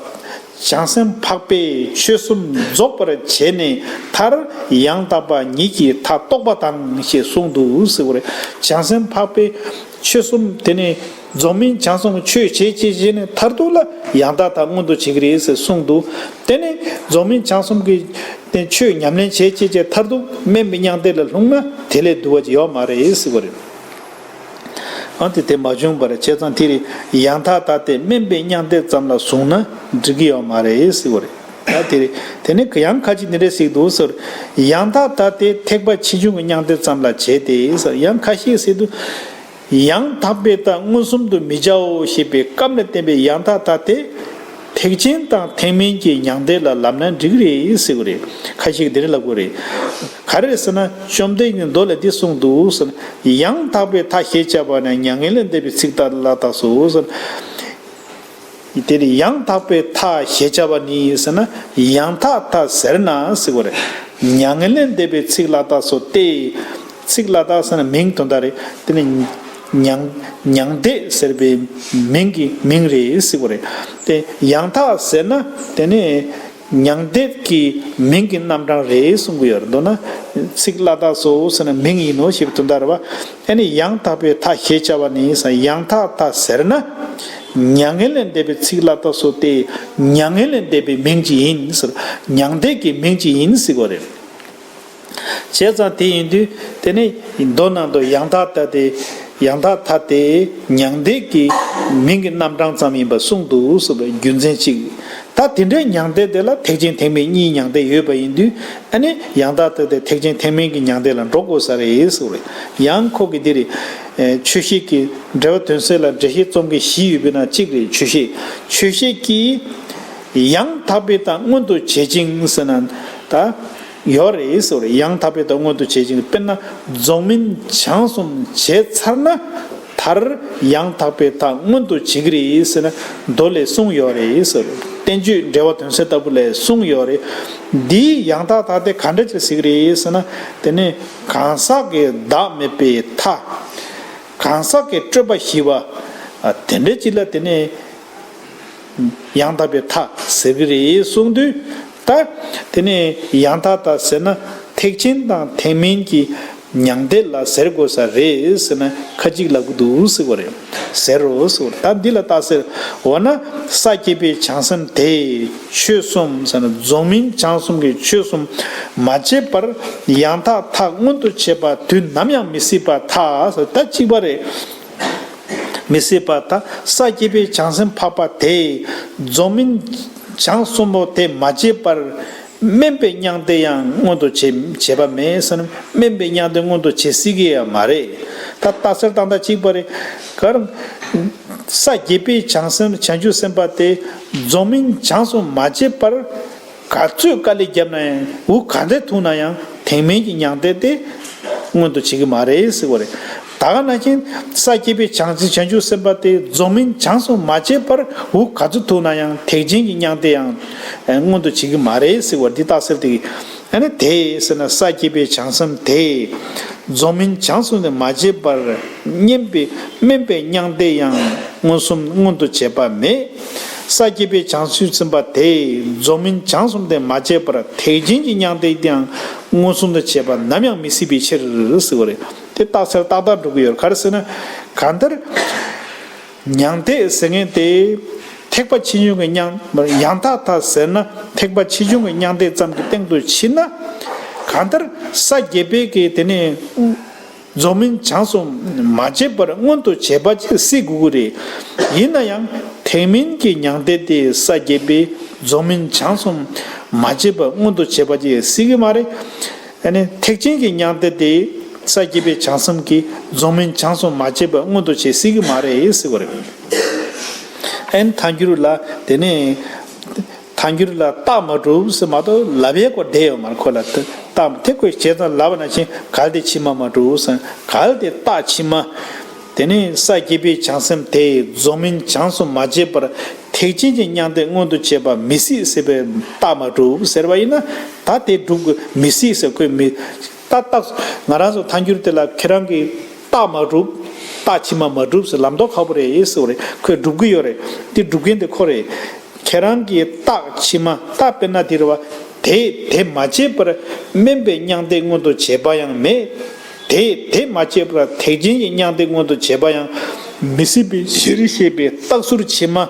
བྱང་སེམས་འཕགས་པས་ཆོས་གསུམ་རྫོགས་པར་བྱས་ནས་མཐར་ཡང་དག་པ་ཉིད་ཀྱི་མཐའ་རྟོགས་པ་དང་ཞེས་གསུངས་འདུག་ཟེར་བ་རེད། བྱང་སེམས་འཕགས་པས་ཆོས་གསུམ་དེ་ནི་རྫོགས་སྨིན་བྱང་གསུམ་གྱི་ཆོས་བྱེད་ཅེས་བྱས་ནས་མཐར་ཐུག་ལ་ཡང་དག་མཐའ་མངོན་དུ་བྱེད་ཀྱི་རེད་ཟེར་གསུངས་འདུག་དེ་ནི་རྫོགས་སྨིན་བྱང་གསུམ་གྱི་དེ་ཆོས་ཉམས་ལེན་བྱེད་ཅེས་བྱས་མཐར་ཐུག་དམན་པའི་མྱང་འདས་ལ་ལྷུང་ན་དེ་ལས་བསྡུ་བ་ཅིག་ཡོད་མ་རེད་ཟེར་བ་རེད། ཨ་དེ་དེ་མ་བྱུང་བར་བྱས་ཙང་དེ་རེད། ཡང་དག་མཐའ་སྟེ་དམན་པའི་མྱང་འདས་ཙམ་ལ་བཟུང་ན་འགྲིག་གི་ཡོད་མ་རེད་ཟེར་བ་རེད། ད་དེ་རེད། དེ་ནི་ཡང་ཁ་ཅིག་འདི་འདྲས་ཟེར་འདུག་ཟེར། ཡང་དག་མཐའ་སྟེ་ཐེག་པ་ཆེ་ཆུང་གི་མྱང་འདས་ཙམ་ལ་བྱེད་དེ་ཟེར། ཡང་ཁ་ཤས་ཟེར་འདུག་ཡང་དག་པའི་མཐའ་མངོན་སུམ་དུ་མི་བྱའོ་ཞེས་པའི་སྐབས་ལ་བསྟན་པའི་ཡང་དག་མཐའ་སྟེ། ཐེག་ཆེན་དང་ཐེག་དམན་གྱི་མྱང་འདས་ལ་ལབ་ན་འགྲིག་རེད་ཟེར་བ་རེད། ཁ་ཤས་ཀྱིས་འདི་འདྲ་ལབ་ཀྱི་རེད། ག་རེ་རེད་ཟེར་ན། བཅོམ་ལྡན་གྱིས་མདོ་ལ་འདི་གསུངས་འདུག་ཟེར། ཡང་དག་པའི་མཐའ་ཞེས་བྱ་བ་ནི་མྱ་ངན་ལས་འདས་པའི་ཚིག་ལ་བཏགས་སོ་ཟེར། དེ་ནི་ཡང་དག་པའི་མཐའ་ཞེས་བྱ་བ་ནི་ཟེར་ན། ཡང་དག་མཐའ་ཟེར་ན་ཟེར་བ་རེད། མྱ་ངན་ལས་འདས་པའི་ཚིག་ལ་བཏགས་སོ་སྟེ། ཚིག་ལ་བཏགས་ཟེར་ན་མིང་དོན་དག་རེད། དེ་ནི་མྱང་མྱང་འདས་ཟེར་བའི་མིང་གི་མིང་རེད་ཟེར་བ་རེད། དེ་ཡང་དག་ཟེར་ན་དེ་ནི་མྱང་འདས་ཀྱི་མིང་གི་རྣམ་གྲངས་རེད་གསུང་གི་ཡོད་རེད། མདོར་ན་ཚིག་ལ་བཏགས་སོ་ཟེར་ན་མིང་ཡིན་ནོ་ཞེས་པའི་དོན་དག་རེད་བ། ཨ་ནི་ཡང་དག་པའི་མཐའ་ཞེས་བྱ་བ་ནི་ཟེར། ཡང་དག་མཐའ་ཟེར་ན། མྱ་ངན་ལས་འདས་པའི་ཚིག་ལ་བཏགས་སོ་སྟེ། མྱ་ངན་ལས་འདས་པའི་མིང་ཅིག་ཡིན་ཟེར། མྱང་འདས་ཀྱི་མིང་ཅིག་ཡིན་ཟེར་བ་རེད། བྱས་ཙང་དེ་ཡིན་དུས་དེ་ནི་མདོ་ནང་དུ་ཡང་དག་མཐའ་སྟེ། ཡང་དག་མཐའ་སྟེ་མྱང་འདས་ཀྱི་མིང་གི་རྣམ་གྲངས་ཙམ་ཡིན་པ་གསུངས་འདུག་ཟེར་བའི་རྒྱུ་མཚན་གཅིག་ད་དེ་འདྲའི་མྱང་འདས་དེ་ལ་ཐེག་ཆེན་ཐེག་དམན་གཉིས་མྱང་འདས་ཡོད་པ་ཡིན་དུས། ཨ་ནི་ཡང་དག་མཐའ་སྟེ་ཐེག་ཆེན་ཐེག་དམན་གྱི་མྱང་འདས་ལ་འགྲོ་དགོས་ས་རེད་ཟེར་བ་རེད། ཡང་ཁོ་གིས་འདི་རེད། ཆོས་བཤད་ཀྱི་འགྲེལ་པ་དོན་གསལ་ལ་འགྲེལ་བཤད་རྩོམ་མཁན་བཞི་ཡོད་པའི་ནང་གཅིག་རེད། ཆོས་བཤད་ཆོས་བཤད་ཀྱིས་ཡང་དག་པའི་མཐའ་མངོན་དུ་བྱེད་ཅིང་ཟེར་ན་ད། ཡོད་རེད་ཟེར་བ་རེད། ཡང་དག་པའི་མཐའ་མངོན་དུ་བྱེད་ཅིང་། དཔེར་ན་རྫོགས་སྨིན་བྱང་གསུམ་བྱས་ཚར་ན་མཐར་ཡང་དག་པའི་མཐའ་མངོན་དུ་བྱེད་ཀྱི་རེད་ཟེར་ན་མདོ་ལས་གསུངས་ཡོད་རེད་ཟེར། བསྟན་བཅོས་འགྲེལ་པ་དོན་གསལ་ལྟ་བུ་ལས་གསུངས་ཡོད་རེད། འདིའི་ཡང་དག་མཐའ་དེ་ག་འདྲ་ཅིག་ཟེར་གྱི་རེད་ཟེར་ན། དེ་ནི་གང་ཟག་གི་བདག་མེད་པའི་མཐའ། གང་ཟག་གི་སྤྲོས་པ་ཞི་བ། དེ་འདྲ་ཅིག་ལ་དེ་ནི། ཡང་དག་པའི་མཐའ་ཟེར་གྱི་རེད་གསུངས་དུས། ད་དེ་ནས་ཡང་དག་མཐའ་ཟེར་ན་ཐེག་ཆེན་དང་ཐེག་དམན་གྱི་མྱང་འདས་ལ་ཟེར་དགོས་ས་རེད་ཟེར་ན་ཁ་ཅིག་ལབ་ཀྱི་འདུག་ཟེར་བ་རེད། ཟེར་རོ་ཟེར་བ་རེད། ད་འདི་ལ་རྟགས་གསལ། འོ་ན་ས་བརྒྱད་པའི་བྱང་སེམས་དེས་ཆོས་གསུམ་ཟེར་ན་རྫོགས་སྨིན་བྱང་གསུམ་གྱི་ཆོས་གསུམ་མ་བརྗེད་པར་ཡང་དག་མཐའ་མངོན་དུ་བྱེད་པ་དུས་ནམ་ཡང་མི་སྲིད་པར་ཐལ་ཟེར། ད་གཅིག་པ་རེད། མི་སྲིད་པར་ཐལ། ས་བརྒྱད་པའི་བྱང་སེམས་འཕགས་པ་དེས་རྫོགས་སྨིན་བྱང་གསུམ་པོ་དེ་མ་བརྗེད་པར་དམན་པའི་མྱང་འདས་ཡང་མངོན་དུ་བྱེད་བྱེད་པ་མེད་ཟེར་ན། དམན་པའི་མྱང་འདས་མངོན་དུ་བྱེད་སྲིད་ཀྱི་ཡང་མ་རེད། ད་རྟགས་གསལ་བཏང་ད་གཅིག་པ་རེད། གར་ས་བརྒྱད་པའི་བྱང་སེམས་བྱང་ཆུབ་སེམས་དཔའ་དེ་རྫོགས་སྨིན་བྱང་གསུམ་མ་བརྗེད་པར། ག་ཚོད་དཀའ་ལས་བརྒྱབ་ན་ཡང་འུ་ག་འདྲ་ཐུག་ན་ཡང་ཐེག་དམན་གྱི་མྱང་འདས་དེ་མངོན་དུ་བྱེད་ཀྱི་མ་རེད་ཟེར་བ་རེད། ད་ག་ནང་བཞིན་ས་བརྒྱད་པའི་བྱང་སེམས་བྱང་ཆུབ་སེམས་དཔའ་དེ་རྫོགས་སྨིན་བྱང་གསུམ་མ་བརྗེད་པར་འུ་ག་ཚོད་ཐུག་ན་ཡང་ཐེག་ཆེན་གྱི་མྱང་འདས་ཡང་མངོན་དུ་བྱེད་ཀྱི་མ་རེད་ཟེར་བ་འདི་རྟགས་གསལ་དེ། ཨ་ནི་དེས་ཟེར་ན་ས་བརྒྱད་པའི་བྱང་སེམས་དེས་རྫོགས་སྨིན་བྱང་གསུམ་དེ་མ་བརྗེད་པར་དམན་པའི་དམན་པའི་མྱང་འདས་ཡང་མངོན་སུམ་མངོན་དུ་བྱེད་པ་མེད། ས་བརྒྱད་པའི་བྱང་ཆུབ་སེམས་དཔའ་དེས་རྫོགས་སྨིན་བྱང་གསུམ་དེ་མ་བརྗེད་པར་ཐེག་ཆེན་གྱི་མྱང་འདས་དེའང་མངོན་སུམ་དུ་བྱེད་པ་ནམ་ཡང་མི་སྲིད་པའི་ཕྱིར་ཟེར་བ་རེད། དེ་རྟགས་གསལ་ཏག་ཏག་འགྲོ་གི་ཡོད། ག་རེ་ཟེར་ན། གང་ལྟར་མྱང་འདས་ཟེར་མཁན་དེ་ཐེག་པ་ཆེ་ཆུང་གི་མྱང་ཡང་དག་མཐའ་ཟེར་ན་ཐེག་པ་ཆེ་ཆུང་གི་མྱང་འདས་ཙམ་གྱི་སྟེང་དུ་ཕྱིན་ན། གང་ལྟར་ས་བརྒྱད་པའི་གི་དེ་ནས། རྫོགས་སྨིན་བྱང་གསུམ་མ་བརྗེད་པར་མངོན་དུ་བྱེད་པ་ཅིག་སྲིད་དགོས་ཀྱི་རེད། ཡིན་ན་ཡང་ཐེག་དམན་གྱི་མྱང་འདས་དེ་ས་བརྒྱད་པའི་རྫོགས་སྨིན་བྱང་གསུམ་མ་བརྗེད་པར་མངོན་དུ་བྱེད་པ་ཅིག་སྲིད་ཀྱི་མ་རེད། ཨ་ནི་ཐེག་ཆེན་གྱི་མྱང་འདས་དེ་ས་བརྒྱད་པའི་བྱང་སེམས་ཀྱི་རྫོགས་སྨིན་བྱང་གསུམ་མ་བརྗེད་པར་མངོན་དུ་བྱེད་སྲིད་ཀྱི་མ་རེད་ཟེར་བ་རེད། ཨ་ནི་ཐལ་འགྱུར་ལ་དེ་ནས། ཐལ་འགྱུར་ལ་རྟགས་མ་གྲུབ་ཟེར་མ་གཏོགས་ལབ་ཡས་སྐོར་བསྡད་ཡོད་མ་རེད། ཁོ་ལ་རྟགས་དེ་ཁོས་བྱས་ཙང་ལབ་པ་ནང་བཞིན་གལ་ཏེ་ཕྱི་མ་མ་གྲུབ་ཟེར། གལ་ཏེ་རྟགས་ཕྱི་མ། དེ་ནས་ས་བརྒྱད་པའི་བྱང་སེམས་དེས་རྫོགས་སྨིན་བྱང་གསུམ་མ་བརྗེད་པར་ ཐེག་ཆེན་གྱི་མྱང་འདས་མངོན་དུ་བྱེད་པ་མི་སྲིད་ཟེར་བའི་རྟགས་མ་གྲུབ་ཟེར་བ་ཡིན་ན། ད་དེ་གྲུབ་དགོས། མི་སྲིད་ཟེར། ཁོས་མི་རྟགས་རྟགས་ང་རང་ཚོ་ཐལ་འགྱུར་དེ་ལ་ཁྱེད་རང་གིས་རྟགས་མ་གྲུབ། རྟགས་ཕྱི་མ་མ་གྲུབ་ཟེར་ལམ་རྟོགས་ཁག་པོ་རེད་ཟེར་བ་རེད། ཁོས་སྒྲུབ་ཀྱི་ཡོད་རེད། དེ་སྒྲུབ་མཁན་དེ་ཁོ་རེད། ཁྱེད་རང་གིས་རྟགས་ཕྱི་མ་རྟགས་དཔེར་ན་དེ་རེད་བ། དེ་དེ་མ་བྱས་པར་དམན་པའི་མྱང་འདས་མངོན་དུ་བྱེད་པ་ཡང་མེད། དེ་དེ་མ་བྱས་པར་ཐེག་ཆེན་གྱི་མྱང་འདས་མངོན་དུ་བྱེད་པ་ཡང་མི་སྲིད་པའི་ཕྱིར་ཞེས་པའི་རྟགས་ཟུར་ཕྱི་མ།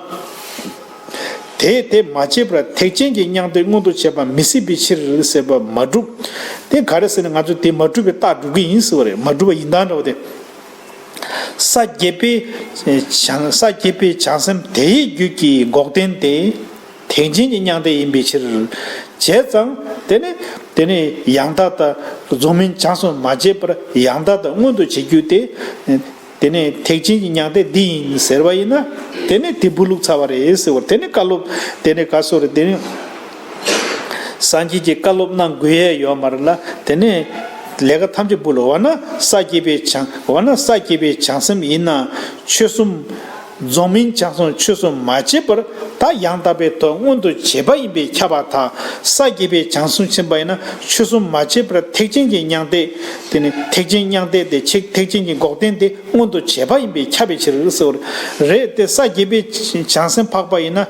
དེ་དེ་མ་བྱས་པར་ཐེག་ཆེན་གྱི་མྱང་འདས་མངོན་དུ་བྱེད་པ་མི་སྲིད་པའི་ཕྱིར་ཟེར་བ་མ་གྲུབ། དེ་ག་རེ་ཟེར་ན་ང་ཚོས་དེ་མ་གྲུབ་པའི་རྟགས་སྒྲུབ་ཀྱི་ཡིན་ཟེར་བ་རེད། མ་གྲུབ་པ་ཡིན་སྟངས་འདྲ་བོ་དེ། ས་བརྒྱད་པའི་བྱང་ས་བརྒྱད་པའི་བྱང་སེམས་དེའི་རྒྱུད་ཀྱི་འགོག་བདེན་དེ་ཐེག་ཆེན་གྱི་མྱང་འདས་ཡིན་པའི་ཕྱིར། བྱས་ཙང་དེ་ནི་དེ་ནི་ཡང་དག་དང་རྫོགས་སྨིན་བྱང་སེམས་མ་བྱས་པར་ཡང་དག་དང་མངོན་དུ་བྱེད་རྒྱུ་དེ། དེ་ནས་ཐེག་ཆེན་གྱི་མྱང་འདས་འདི་ཡིན་ཟེར་བ་ཡིན་ན། དེ་ནས་དེ་བུ་ལུག་ཚར་བ་རེད་ཟེར་བར། དེ་ནས་བཀའ་སློབ་དེ་ནས་ག་སོ་རེད། དེ་ནས་སངས་རྒྱས་ཀྱི་བཀའ་སློབ་གནང་དགོས་ཡས་ཡོད་མ་རེད་ལ། དེ་ནས་ལས་ཀ་ཐམས་ཅད་བུ་ལུག། འོ་ན་ས་བརྒྱད་པའི་བྱང་། འོ་ན་ས་བརྒྱད་པའི་བྱང་སེམས་ཡིན་ན་ཆོས་གསུམ། རྫོགས་སྨིན་བྱང་སེམས་ཆོས་གསུམ་མ་བྱས་པར་ད་ཡང་དག་པའི་ཐོག་མངོན་དུ་བྱེད་པ་ཡིན་པས་ཁྱབ་པར་ཐལ། ས་བརྒྱད་པའི་བྱང་སེམས་ཕྱིན་པ་ཡིན་ན་ཆོས་གསུམ་མ་བྱས་པར་ཐེག་ཆེན་གྱི་མྱང་འདས། དེ་ནི་ཐེག་ཆེན་མྱང་འདས་དེ་ཆེ་ཐེག་ཆེན་གྱི་འགོག་བདེན་དེ། མངོན་དུ་བྱེད་པ་ཡིན་པས་ཁྱབ་པའི་ཕྱིར་ཟེར་བ་རེད་དེ། ས་བརྒྱད་པའི་བྱང་སེམས་འཕགས་པ་ཡིན་ན་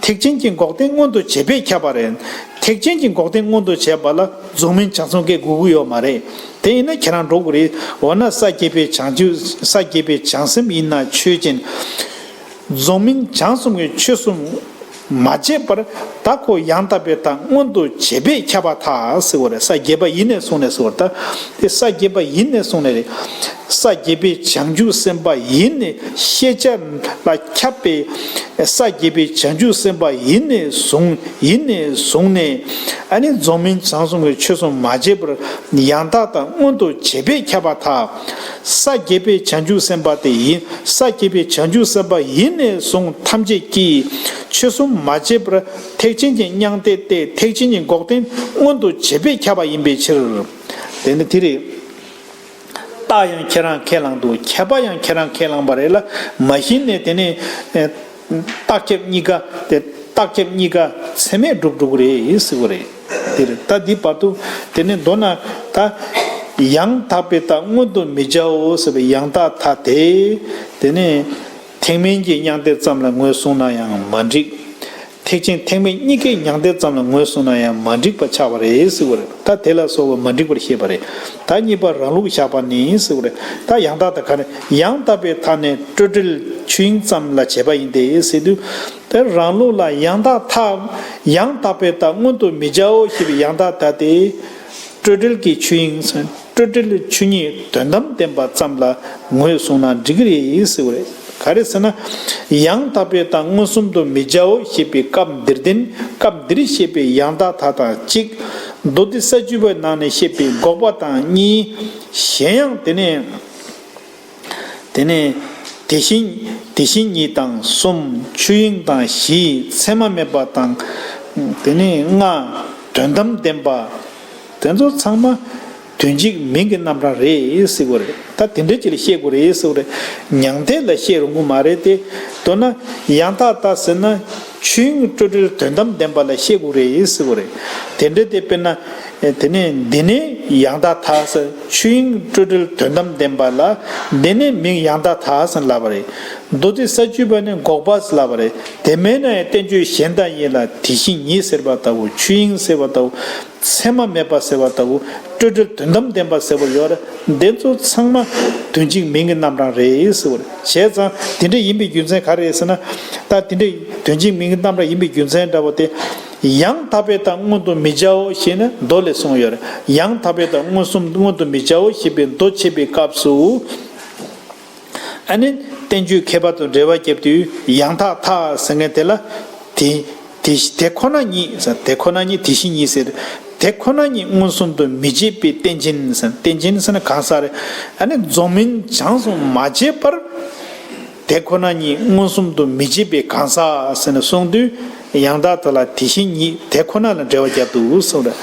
ཐེག་ཆེན་གྱི་འགོག་བདེན་མངོན་དུ་བྱེད་པས་ཁྱབ་པ་རེད། ཐེག་ཆེན་གྱི་འགོག་བདེན་མངོན་དུ་བྱེད་པ་ལ་རྫོགས་སྨིན་བྱང་སེམས་ཀྱི་དགོས་ཀྱི་ཡོད་མ་རེད། དེ་ཡིན་ན་ཁྱེད་རང་འགྲོ་དགོས་རེད། འོ་ན་ས་བརྒྱད་པའི་བྱང་ཆུབ། ས་བརྒྱད་པའི་བྱང་སེམས་ཡིན་ན་ཆོས་ཅན། རྫོགས་སྨིན་བྱང་སེམས་ཀྱི་ཆོས་གསུམ་མ་བྱས་པར་ད་ཁོ་ཡང་དག་པའི་ཐོག་མངོན་དུ་བྱེད་པས་ཁྱབ་པར་ཐལ་ཟེར་བ་རེད། ས་བརྒྱད་པ་ཡིན་ནས་གསུངས་ནས་ཟེར་བ་རེད། ད་དེ་ས་བརྒྱད་པ་ཡིན་ནས་གསུངས་ནས་རེད། ས་བརྒྱད་པའི་བྱང་ཆུབ་སེམས་དཔའ་ཡིན་ནས་ཤེས་བྱ་ལ་ཁྱབ་པའི། ས་བརྒྱད་པའི་བྱང་ཆུབ་སེམས་དཔའ་ཡིན་ནས་བཟུང་། ཡིན་ནས་བཟུང་ནས་ཨ་ནི་རྫོགས་སྨིན་བྱང་སེམས་ཀྱི་ཆོས་གསུམ་མ་བྱས་པར་ཡང་དག་དང་མངོན་དུ་བྱེད་པས་ཁྱབ་པར་ཐལ། ས་བརྒྱད་པའི་བྱང་ཆུབ་སེམས་དཔའ་དེ་ཡིན། ས་བརྒྱད་པའི་བྱང་ཆུབ་སེམས་དཔའ་ཡིན་ནས་བཟུང་ཐམས་ཅད་ཀྱིས་ཆོས་གསུམ་མ་བྱས་པར་ཐེག་ཆེན་གྱི་མྱང་འདས་ཏེ་ཐེག་ཆེན་གྱི་འགོག་བདེན་མངོན་དུ་བྱེད་པས་ཁྱབ་པ་ཡིན་པའི་ཕྱིར། དེ་ནི་དེ་རེད། རྟགས་ཡང་ཁྱེད་རང་ཁས་བླངས་འདུག། ཁྱད་པར་ཡང་ཁྱེད་རང་ཁས་བླངས་པ་རེད་ལ། མ་གཞི་ནས་དེ་ནི་ཨེ། རྟགས་ཁྱབ་གཉིས་ཀ་དེ། རྟགས་ཁྱབ་གཉིས་ཀ་ཚད་མས་གྲུབ་འགྲོ་གི་རེད་ཟེར་བ་རེད། དེ་རེད། ད་འདི་བར་དུ་དེ་ནི་མདོར་ན་ད་ཡང་དག་པའི་ཐོག་མངོན་དུ་མི་བྱའོ་ཟེར་བའི་ཡང་དག་མཐའ་དེ། དེ་ནི་ཐེག་དམན་གྱི་མྱང་འདས་ཙམ་ལ་ངོས་བཟུང་ན་ཡང་མ་འགྲིག། ཐེག་ཆེན་ཐེག་དམན་གཉིས་ཀའི་མྱང་འདས་ཙམ་ལ་ངོས་བཟུང་ན་ཡང་མ་འགྲིག་པ་ཆགས་པ་རེད་ཟེར་བ་རེད། ད་དེ་ལ་སོགས་པ་མ་འགྲིག་པར་བཤད་པ་རེད། ད་གཉིས་པ་རང་ལུགས་བཞག་པ་ནི་ཟེར་བ་རེད། ད་ཡང་དག་ད་ག་ནས་ཡང་དག་པའི་མཐའ་ནི་སྤྲོས་བྲལ་ཆོས་དབྱིངས་ཙམ་ལ་བྱེད་པ་ཡིན་ཏེ་ཟེར་དུས། ད་རང་ལུགས་ལ་ཡང་དག་མཐའ། ཡང་དག་པའི་མཐའ་མངོན་དུ་མི་བྱའོ་ཞེས་པའི་ཡང་དག་མཐའ་དེ། སྤྲོས་བྲལ་གྱི་ཆོས་དབྱིངས། སྤྲོས་བྲལ་ཆོས་ཉིད་དོན་དམ་བདེན་པ་ཙམ་ལ་ངོས་བཟུང་ན་འགྲིག་གི་རེད་ཟེར་བ་རེད། ག་རེ་ཟེར་ན། ཡང་དག་པའི་མཐའ་མངོན་སུམ་དུ་མི་བྱའོ་ཞེས་པའི་སྐབས་འདིར་བསྟན། སྐབས་འདིར་བཤད་པའི་ཡང་དག་མཐའ་དང་གཅིག། མདོ་སྡེ་ས་བཅུ་པའི་ནང་ནས་བཤད་པའི་འགོག་པ་དང་གཉིས། གཞན་ཡང་དེ་ནས། དེ་ནས་དེ་བཞིན་དེ་བཞིན་ཉིད་དང་གསུམ། ཆོས་དབྱིངས་དང་བཞི། མཚན་མ་མེད་པ་དང་། དེ་ནས་ལྔ། དོན་དམ་བདེན་པ། དེ་ཚོ་ཚང་མ་དོན་གཅིག་མིང་གི་རྣམ་གྲངས་རེད་ཟེར་བ་རེད། ད་དེ་འདྲ་ཅིག་ལ་བཤད་དགོས་རེད་ཟེར་བ་རེད། མྱང་འདས་ལ་བཤད་རུང་གི་མ་རེད་དེ། མདོར་ན་ཡང་དག་མཐའ་ཟེར་ན་ཆོས་དབྱིངས་སྤྲོས་བྲལ་དོན་དམ་བདེན་པ་ལ་བཤད་དགོས་རེད་ཟེར་བ་རེད། དེ་འདྲ་དེ་དཔེར་ན། དེ་ནས་འདི་ནི་ཡང་དག་མཐའ་ཟེར། ཆོས་དབྱིངས་སྤྲོས་བྲལ་དོན་དམ་བདེན་པ་ལ་འདི་ནི་མིང་ཡང་དག་མཐའ་ཟེར་ལབ་པ་རེད། མདོ་སྡེ་ས་བཅུ་པ་ནི་འགོག་པ་ཟེར་ལབ་པ་རེད། དེ་མིན་ན་ཡང་བསྟན་བཅོས་གཞན་དག་ཡིན་ལ་དེ་བཞིན་ཉིད་ཟེར་བ་ལྟ་བུ། ཆོས་དབྱིངས་ཟེར་བ་ལྟ་བུ། མཚན་མ་མེད་པ་ཟེར་བ་ལྟ་བུ། སྤྲོས་བྲལ་དོན་དམ་བདེན་པ་ཟེར་བ་ཡོད་རེད། འདི་ཚོ་ཚང་མ་དོན་གཅིག་མིང་གི་རྣམ་གྲངས་རེད་ཟེར་བ་རེད། བྱས་ཙང་དེ་འདྲ་ཡིན་པའི་རྒྱུ་མཚན་ག་རེ་རེད་ཟེར་ན། ད་དེ་འདྲ་དོན་གཅིག་མིང་གི་རྣམ་གྲངས་ཡིན་པའི་རྒྱུ་མཚན་འདྲ་བོ་དེ། ཡང་དག་པའི་མཐའ་མངོན་དུ་མི་བྱའོ་ཞེས་ནས་མདོ་ལས་གསུངས་ཡོད་རེད། ཡང་དག་པའི་མཐའ་མངོན་སུམ་མངོན་དུ་མི་བྱའོ་ཞེས་པའི་མདོ་འཆད་པའི་སྐབས་སུ། ཨ་ནི་བསྟན་བཅོས་མཁས་པ་དང་འགྲེལ་པ་བརྒྱབ་དུས་ཡང་དག་མཐའ་ཟེར་མཁན་དེ་ལ། དེ་དེ་དེ་ཁོ་ན་ཉིད་ཟེར། དེ་ཁོ་ན་ཉིད་དེ་བཞིན་ཉིད་ཟེར། དེ་ཁོ་ན་ཉིད་མངོན་སུམ་དུ་མི་བྱེད་པའི་རྟེན་ཅན་ཟེར། རྟེན་ཅན་ཟེར་ན་གང་ཟག་རེད། ཨ་ནི་རྫོགས་སྨིན་བྱང་སེམས་མ་བྱས་པར། དེ་ཁོ་ན་ཉིད་མངོན་སུམ་དུ་མི་བྱེད་པའི་གང་ཟག་ཟེར་ནས་གསུངས་དུས། ཡང་དག་མཐའ་ལ་དེ་བཞིན་ཉིད་དེ་ཁོ་ན་ལ་འགྲེལ་པ་བརྒྱབ་འདུག་གསུངས་རེད།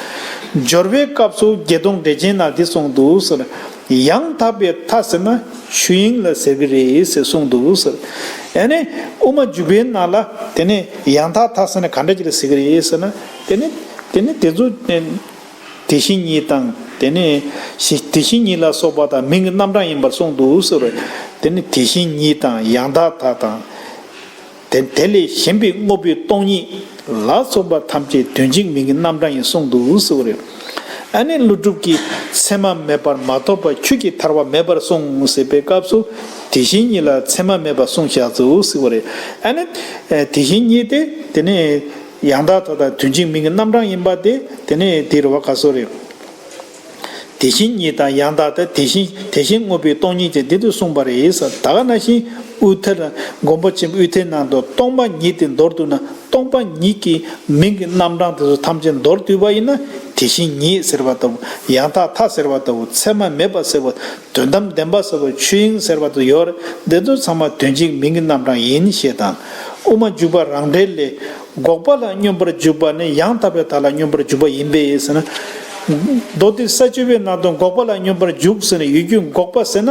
སྦྱོར་བའི་སྐབས་སུ་བརྒྱད་སྟོང་འགྲེལ་ཆེན་ནང་འདི་གསུངས་འདུག་གསུངས་རེད། ཡང་དག་པའི་མཐའ་ཟེར་ན་ཆོས་དབྱིངས་ལ་ཟེར་གྱི་རེད་ཟེར་གསུངས་འདུག་ཟེར། ཡང་ན་དབུ་མ་འཇུག་པའི་ནང་ལ་དེ་ནས་ཡང་དག་མཐའ་ཟེར་ན་ག་འདྲ་ཅིག་ལ་ཟེར་གྱི་རེད་ཟེར་ན། དེ་ནས་དེ་ནས་དེ་ཚོ་དེ་བཞིན་ཉིད་དང་། དེ་ནས་དེ་བཞིན་ཉིད་ལ་སོགས་པ་དང་མིང་གི་རྣམ་གྲངས་ཡིན་པར་གསུངས་འདུག་ཟེར་བས། དེ་ནས་དེ་བཞིན་ཉིད་དང་ཡང་དག་མཐའ་དང་། དེ་དེ་ལས་གཞན་པའི་དངོས་པོའི་སྟོང་ཉིད་ལ་སོགས་པ་ཐམས་ཅད་དོན་གཅིག་མིང་གི་རྣམ་གྲངས་ཡིན་གསུངས་འདུག་ཟེར་བ་རེད། ཨ་ནི་ཀླུ་སྒྲུབ་ཀྱིས་མཚན་མ་མེད་པར་མ་རྟོགས་པ་ཆོས་ཀྱི་ཐར་པ་མེད་པར་གསུངས་ཟེར་བའི་སྐབས་སུ། དེ་བཞིན་ཉིད་ལ་མཚན་མ་མེད་པར་གསུངས་བཞག་ཚུལ་ཟེར་བ་རེད། ཨ་ནི་དེ་བཞིན་ཉིད་དེ་དེ་ནས་ཡང་དག་མཐའ་དང་དོན་གཅིག་མིང་གི་རྣམ་གྲངས་ཡིན་པ་དེ། དེ་ནས་དེ་རེད་བ། ག་སོ་རེད། དེ་བཞིན་ཉིད་དང་ཡང་དག་དང་། དེ་བཞིན་དེ་བཞིན་དངོས་པོའི་སྟོང་ཉིད་ཀྱང་འདི་དུ་གསུངས་པ་རེད་ཟེར། ད་ག་ནང་བཞིན་དབུ་ཐལ། མགོན་པོ་ཆེན་པོ་དབུ་ཐལ་ནང་དུ་སྟོང་པ་ཉིད་དེ་མདོར་བསྡུ་ན། སྟོང་པ་ཉིད་ཀྱི་མིང་གི་རྣམ་གྲངས་དེ་ཚོ་ཐམས་ཅད་མདོར་བསྡུས་པ་ཡིན་ན། དེ་བཞིན་ཉིད་ཟེར་བ་ལྟ་བུ། ཡང་དག་མཐའ་ཟེར་བ་ལྟ་བུ། མཚན་མ་མེད་པ་ཟེར་བ། དོན་དམ་བདེན་པ་ཟེར་བ། ཆོས་དབྱིངས་ཟེར་བ་དེ་ཡོད་རེད། འདི་ཚོ་ཚང་མ་དོན་གཅིག་མིང་གི་རྣམ་གྲངས་ཡིན་ཞེས་དང་། དབུ་མ་འཇུག་པ་རང་འགྲེལ་ལས། འགོག་པ་ལ་སྙོམས་པར་འཇུག་པ་ནི་ཡང་དག་པའི་མཐའ་ལ་སྙོམས་པར་འཇུག་པ་ཡིན་པས་ཟེར་ན། མདོ་སྡེ་ས་བཅུ་པའི་ནང་དུ་འགོག་པ་ལ་སྙོམས་པར་འཇུག་ཟེར་ནས་ཡོད་རྒྱུ། འགོག་པ་ཟེར་ན་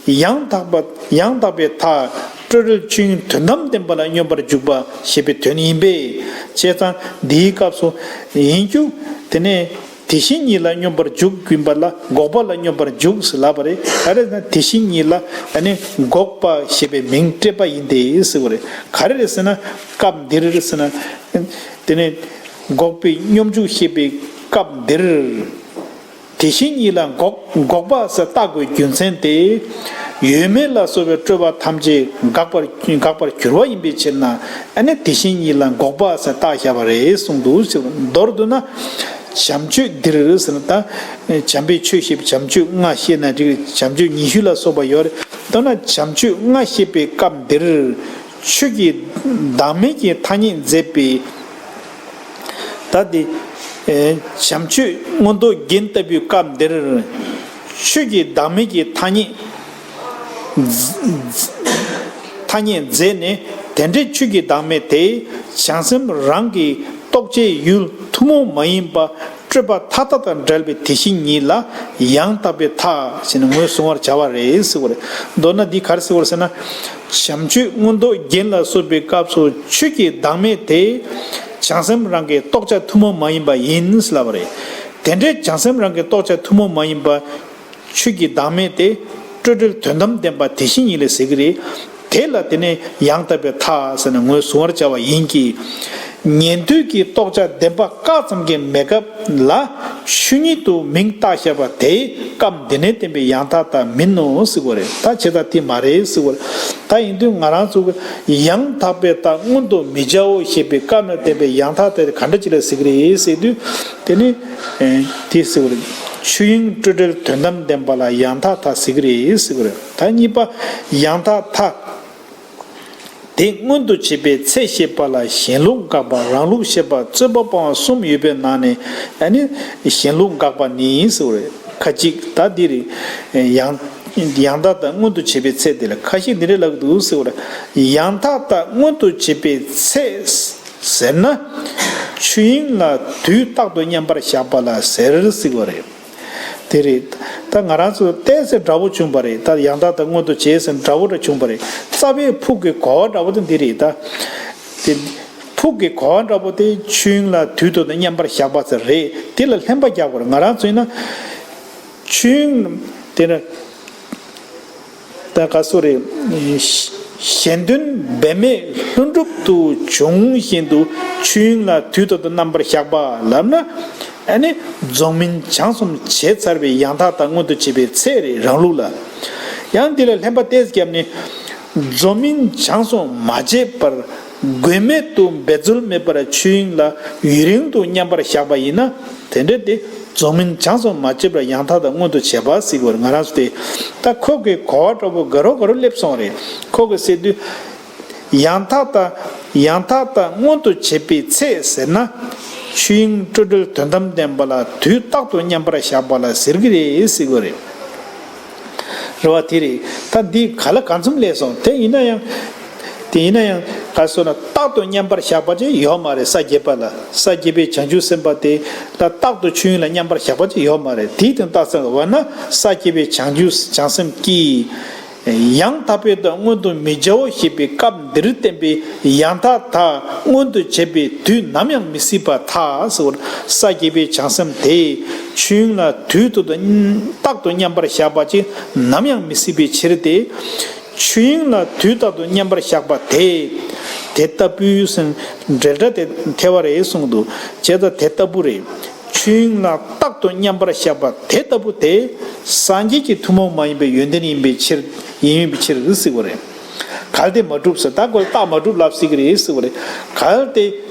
ཡང་དག་པ། ཡང་དག་པའི་མཐའ། སྤྲོས་བྲལ་ཆོས་དབྱིངས་དོན་དམ་བདེན་པ་ལ་སྙོམས་པར་འཇུག་པ་ཞེས་པའི་དོན་ཡིན་པས། བྱས་ཙང་འདིའི་སྐབས་སུ་ཡིན་རྒྱུ། དེ་ནས་དེ་བཞིན་ཉིད་ལ་སྙོམས་པར་འཇུག་ཡིན་པ་ལ། འགོག་པ་ལ་སྙོམས་པར་འཇུག་ཟེར་ལབ་པ་རེད། ག་རེ་ཟེར་ན་དེ་བཞིན་ཉིད་ལ་ཨ་ནི་འགོག་པ་ཞེས་པའི་མིང་སྤྲད་པ་ཡིན་ཏེ་ཟེར་བ་རེད། ག་རེ་རེད་ཟེར་ན། སྐབས་འདིར་ཟེར་ན། དེ་ནས་འགོག་པའི་སྙོམས་འཇུག་བཤད་པའི་སྐབས་འདིར། དེ་བཞིན་ཉིད་ལ་འགོག་འགོག་པ་ཟེར་བཏགས་དགོས་རྒྱུ་མཚན་དེ། ཡོད་མེད་ལ་སོགས་པའི་སྤྲོས་པ་ཐམས་ཅད་འགག་པར་འགག་པར་གྱུར་པ་ཡིན་པའི་ཕྱིར་ན། ཨ་ནི་དེ་བཞིན་ཉིད་ལ་འགོག་པ་ཟེར་བཏགས་བཞག་པ་རེད་གསུངས་འདུག་ཟེར། མདོར་བསྡུ་ན། བྱམས་ཆོས་འདིར་ཟེར་ན། ད་བྱམས་པའི་ཆོས་ཞེས་པའི་བྱམས་ཆོས་ལྔ་བཤད་ན་འགྲིག། བྱམས་ཆོས་ཉི་ཤུ་ལ་སོགས་པ་ཡོད་རེད། མདོར་ན་བྱམས་ཆོས་ལྔ་བཤད་པའི་སྐབས་འདིར། ཆོས་ཀྱི་བདག་མེད་ཀྱི་ཐ་སྙད་མཛད་པའི། ད་དེ། ཨེ། བྱམས་ཆོས་མངོན་རྟོགས་རྒྱན་ལྟ་བུའི་སྐབས་འདིར། ཆོས་ཀྱི་བདག་མེད་ཀྱི་ཐ་སྙད། ཐ་སྙད་མཛད་ནས། དེ་འདྲའི་ཆོས་ཀྱི་བདག་མེད་དེ། བྱང་སེམས་རང་གི་རྟོགས་བྱའི་ཡུལ་ཐུན་མོང་མ་ཡིན་པ། སྤྲོས་པ་མཐའ་དག་དང་བྲལ་བའི་དེ་བཞིན་ཉིད་ལ་ཡང་དག་པའི་མཐའ་ཞེས་ནས་ངོས་བཟུང་བར་བྱ་བ་རེད་ཟེར་བ་རེད། མདོར་ན་འདི་ག་རེ་ཟེར་བ་རེད་ཟེར་ན། བྱམས་ཆོས་མངོན་རྟོགས་རྒྱན་ལ་སོགས་པའི་སྐབས་སུ་ཆོས་ཀྱི་བདག་མེད་དེ། བྱང་སེམས་རང་གི་རྟོགས་བྱ་ཐུན་མོང་མ་ཡིན་པ་ཡིན་ལབ་པ་རེད། དེ་འདྲའི་བྱང་སེམས་རང་གི་རྟོགས་བྱ་ཐུན་མོང་མ་ཡིན་པ། ཆོས་ཀྱི་བདག་མེད་དེ། སྤྲོས་བྲལ་དོན་དམ་བདེན་པ་དེ་བཞིན་ཉིད་ལ་ཟེར་གྱི་རེད། དེ་ལ་དེ་ནས་ཡང་དག་པའི་མཐའ་ཟེར་ནས་ངོས་བཟུང་བར་བྱ་བ་ཡིན་གྱི། ཉན་ཐོས་ཀྱི་རྟོགས་བྱ་བདེན་པ་བཀག་ཙམ་གྱི་མེད་སྐབས་ལ། ཆོས་ཉིད་དུ་མིང་བཏགས་བཞག་པ་དེ་སྐབས་འདི་ནས་བསྟན་པའི་ཡང་དག་མཐའ་མིན་ནོ་ཟེར་བ་རེད། ད་བྱས་ཙང་དེ་མ་རེད་ཟེར་བ་རེད། ད་ཡིན་དུས་ང་རང་ཚོ་གི་ཡང་དག་པའི་མཐའ་མངོན་དུ་མི་བྱའོ་ཞེས་པའི་སྐབས་ནས་བསྟན་པའི་ཡང་དག་དེ་ག་འདྲ་ཅིག་ལ་ཟེར་གྱི་རེད་ཟེར་དུས། དེ་ནི། ཨེ། དེ་ཟེར་བ་རེད། ཆོས་དབྱིངས་སྤྲོས་བྲལ་དོན་དམ་བདེན་པ་ལ་ཡང་དག་མཐའ་ཟེར་གྱི་རེད་ཟེར་བ་རེད། ད་གཉིས་པ། ཡང་དག་མཐའ། དེ་མངོན་དུ་བྱེད་པའི་ཚད་བཤད་པ་ལ་གཞན་ལུགས་དགག་པ། རང་ལུགས་བཤད་པ། རྩོད་པ་སྤང་བ་གསུམ་ཡོད་པའི་ནང་ནས། ཨ་ནི་གཞན་ལུགས་དགག་པ་ནི་ཟེར་བ་རེད། ཁ་ཅིག་ད་འདི་རེད། ཡང་ཡང་དག་མཐའ་མངོན་དུ་བྱེད་པའི་ཚད་དེ་ལ་ཁ་ཤས་འདི་འདྲ་ལབ་ཀྱི་འདུག་ཟེར་བ་རེད། ཡང་དག་མཐའ་མངོན་དུ་བྱེད་པའི་ཚད། ཟེར་ན། ཆོས་དབྱིངས་ལ་དུས་རྟག་ཏུ་མཉམ་པར་བཞག་པ་ལ་ཟེར་ཟེར་བ་རེད། དེ་རེད། ད་ང་རང་ཚོ་ཏོག་ཙམ་འདྲ་བོ་བྱུང་བ་རེད། ད་ཡང་དག་མཐའ་མངོན་དུ་བྱེད་ཟེར་འདྲ་བོ་འདྲ་བྱུང་བ་རེད། རྩ་བའི་ཕུགས་ཀྱི་གོ་བ་འདྲ་བོ་དེ་འདི་རེད་ད། དེ། ཕུགས་ཀྱི་གོ་བ་འདྲ་བོ་དེ་ཆོས་དབྱིངས་ལ་དུས་རྟག་ཏུ་མཉམ་པར་བཞག་པ་ཟེར་རེད། དེ་ལ་ལྷན་པ་རྒྱག་དགོས་རེད། ང་རང་ཚོ་ཡིན་ན། ཆོས་དབྱིངས་དེ་ནི། ད་ག་སོ་རེད། གཞན་དོན་འབད་མེད་ལྷུན་གྲུབ་ཏུ་འབྱུང་བཞིན་དུ་ཆོས་དབྱིངས་ལ་དུས་རྟག་ཏུ་མཉམ་པར་བཞག་པ་ལབ་ན། ཨ་ནི་རྫོགས་སྨིན་སྦྱངས་གསུམ་བྱས་ཚར་བའི་ཡང་དག་མཐའ་མངོན་དུ་བྱེད་པའི་ཚད་རེད་རང་ལུགས་ལ། ཡང་འདི་ལ་ལྷན་པ་ཏོག་ཙམ་བརྒྱབ་ནས། རྫོགས་སྨིན་སྦྱངས་གསུམ་མ་བྱས་པར། དགོས་མེད་དུ་འབད་རྩོལ་མེད་པར་ཆོས་དབྱིངས་ལ་ཡུན་རིང་དུ་མཉམ་པར་བཞག་པ་ཡིན་ན། དེ་འདྲ་སྟེ། རྫོགས་སྨིན་སྦྱངས་གསུམ་མ་བྱས་པར་ཡང་དག་མཐའ་མངོན་དུ་བྱེད་པ་ཟེར་དགོས་རེད། ང་རང་ཚོ་དེ། ད་ཁོ་གི་གོ་བ་འདྲ་བོ་དགའ་རོགས་དགའ་རོགས་སླེབས་སོང་རེད། ཁོ་གི་ཟེར་དུས། ཡང་དག་མཐའ། ཡང་དག་མཐའ་མངོན་དུ་བྱེད་པའི་ཚད་ཟེར་ན། ཆོས་དབྱིངས་སྤྲོས་བྲལ་དོན་དམ་བདེན་པ་ལ་དུས་རྟག་ཏུ་མཉམ་པར་བཞག་པ་ལ་ཟེར་གྱི་རེད་ཟེར་དགོས་རེད། རེད་བ། དེ་རེད། ད་འདི་ག་ལ་གང་འཚམ་སླེབས་སོང་། དེ་ཡིན་ན་ཡང་། དེ་ཡིན་ན་ཡང་ག་སོ་ན་རྟག་ཏུ་མཉམ་པར་བཞག་པ་ཅིག་ཡོད་མ་རེད། ས་བརྒྱད་པ་ལ། ས་བརྒྱད་པའི་བྱང་ཆུབ་སེམས་དཔའ་དེ་ལ་རྟག་ཏུ་ཆོས་དབྱིངས་ལ་མཉམ་པར་བཞག་པ་ཅིག་ཡོད་མ་རེད། དེའི་སྟེང་རྟགས་ས་བ་ན་ས་བརྒྱད་པའི་བྱང་ཆུབ་བྱང་སེམས་ཀྱིས། ཡང་དག་པའི་དོན་མངོན་དུ་མི་བྱའོ་ཞེས་པའི་སྐབས་འདིར་བསྟན་པའི་ཡང་དག་མངོན་དུ་བྱེད་པའི་དུས་ནམ་ཡང་མི་སྲིད་པར་ཐལ། ཟེར་བར་ས་བརྒྱད་པའི་བྱང་སེམས་དེས་ཆོས་དབྱིངས་ལ་དུས་རྟག་ཏུ་རྟག་ཏུ་མཉམ་པར་བཞག་པ་ཅིག་ནམ་ཡང་མི་སྲིད་པའི་ཕྱིར་ཏེ། ཆོས་དབྱིངས་ལ་དུས་རྟག་ཏུ་མཉམ་པར་བཞག་པ་དེ། དེ་ལྟ་བུའི་ཟེར་འབྲེལ་སྒྲ་དེ་ཐལ་བ་རེད་གསུངས་འདུག་བྱས་ཙང་དེ་ལྟ་བུ་རེད། ཆོས་དབྱིངས་ལ་རྟག་ཏུ་མཉམ་པར་བཞག་པ་དེ་ལྟ་བུ་དེ་སངས་རྒྱས་ཀྱི་ཐུན་མོང་མ་ཡིན་པའི་ཡོན་ཏན་ཡིན་པའི་ཕྱིར་ཡིན་པའི་ཕྱིར་ཟེར་བ་རེད། གལ་ཏེ་མ་གྲུབ་ཟེར། ད་ཁོ་རྟགས་མ་གྲུབ་ལབ་སྲིད་ཀྱི་རེད་ཟེར་བ་རེད། གལ་ཏེ་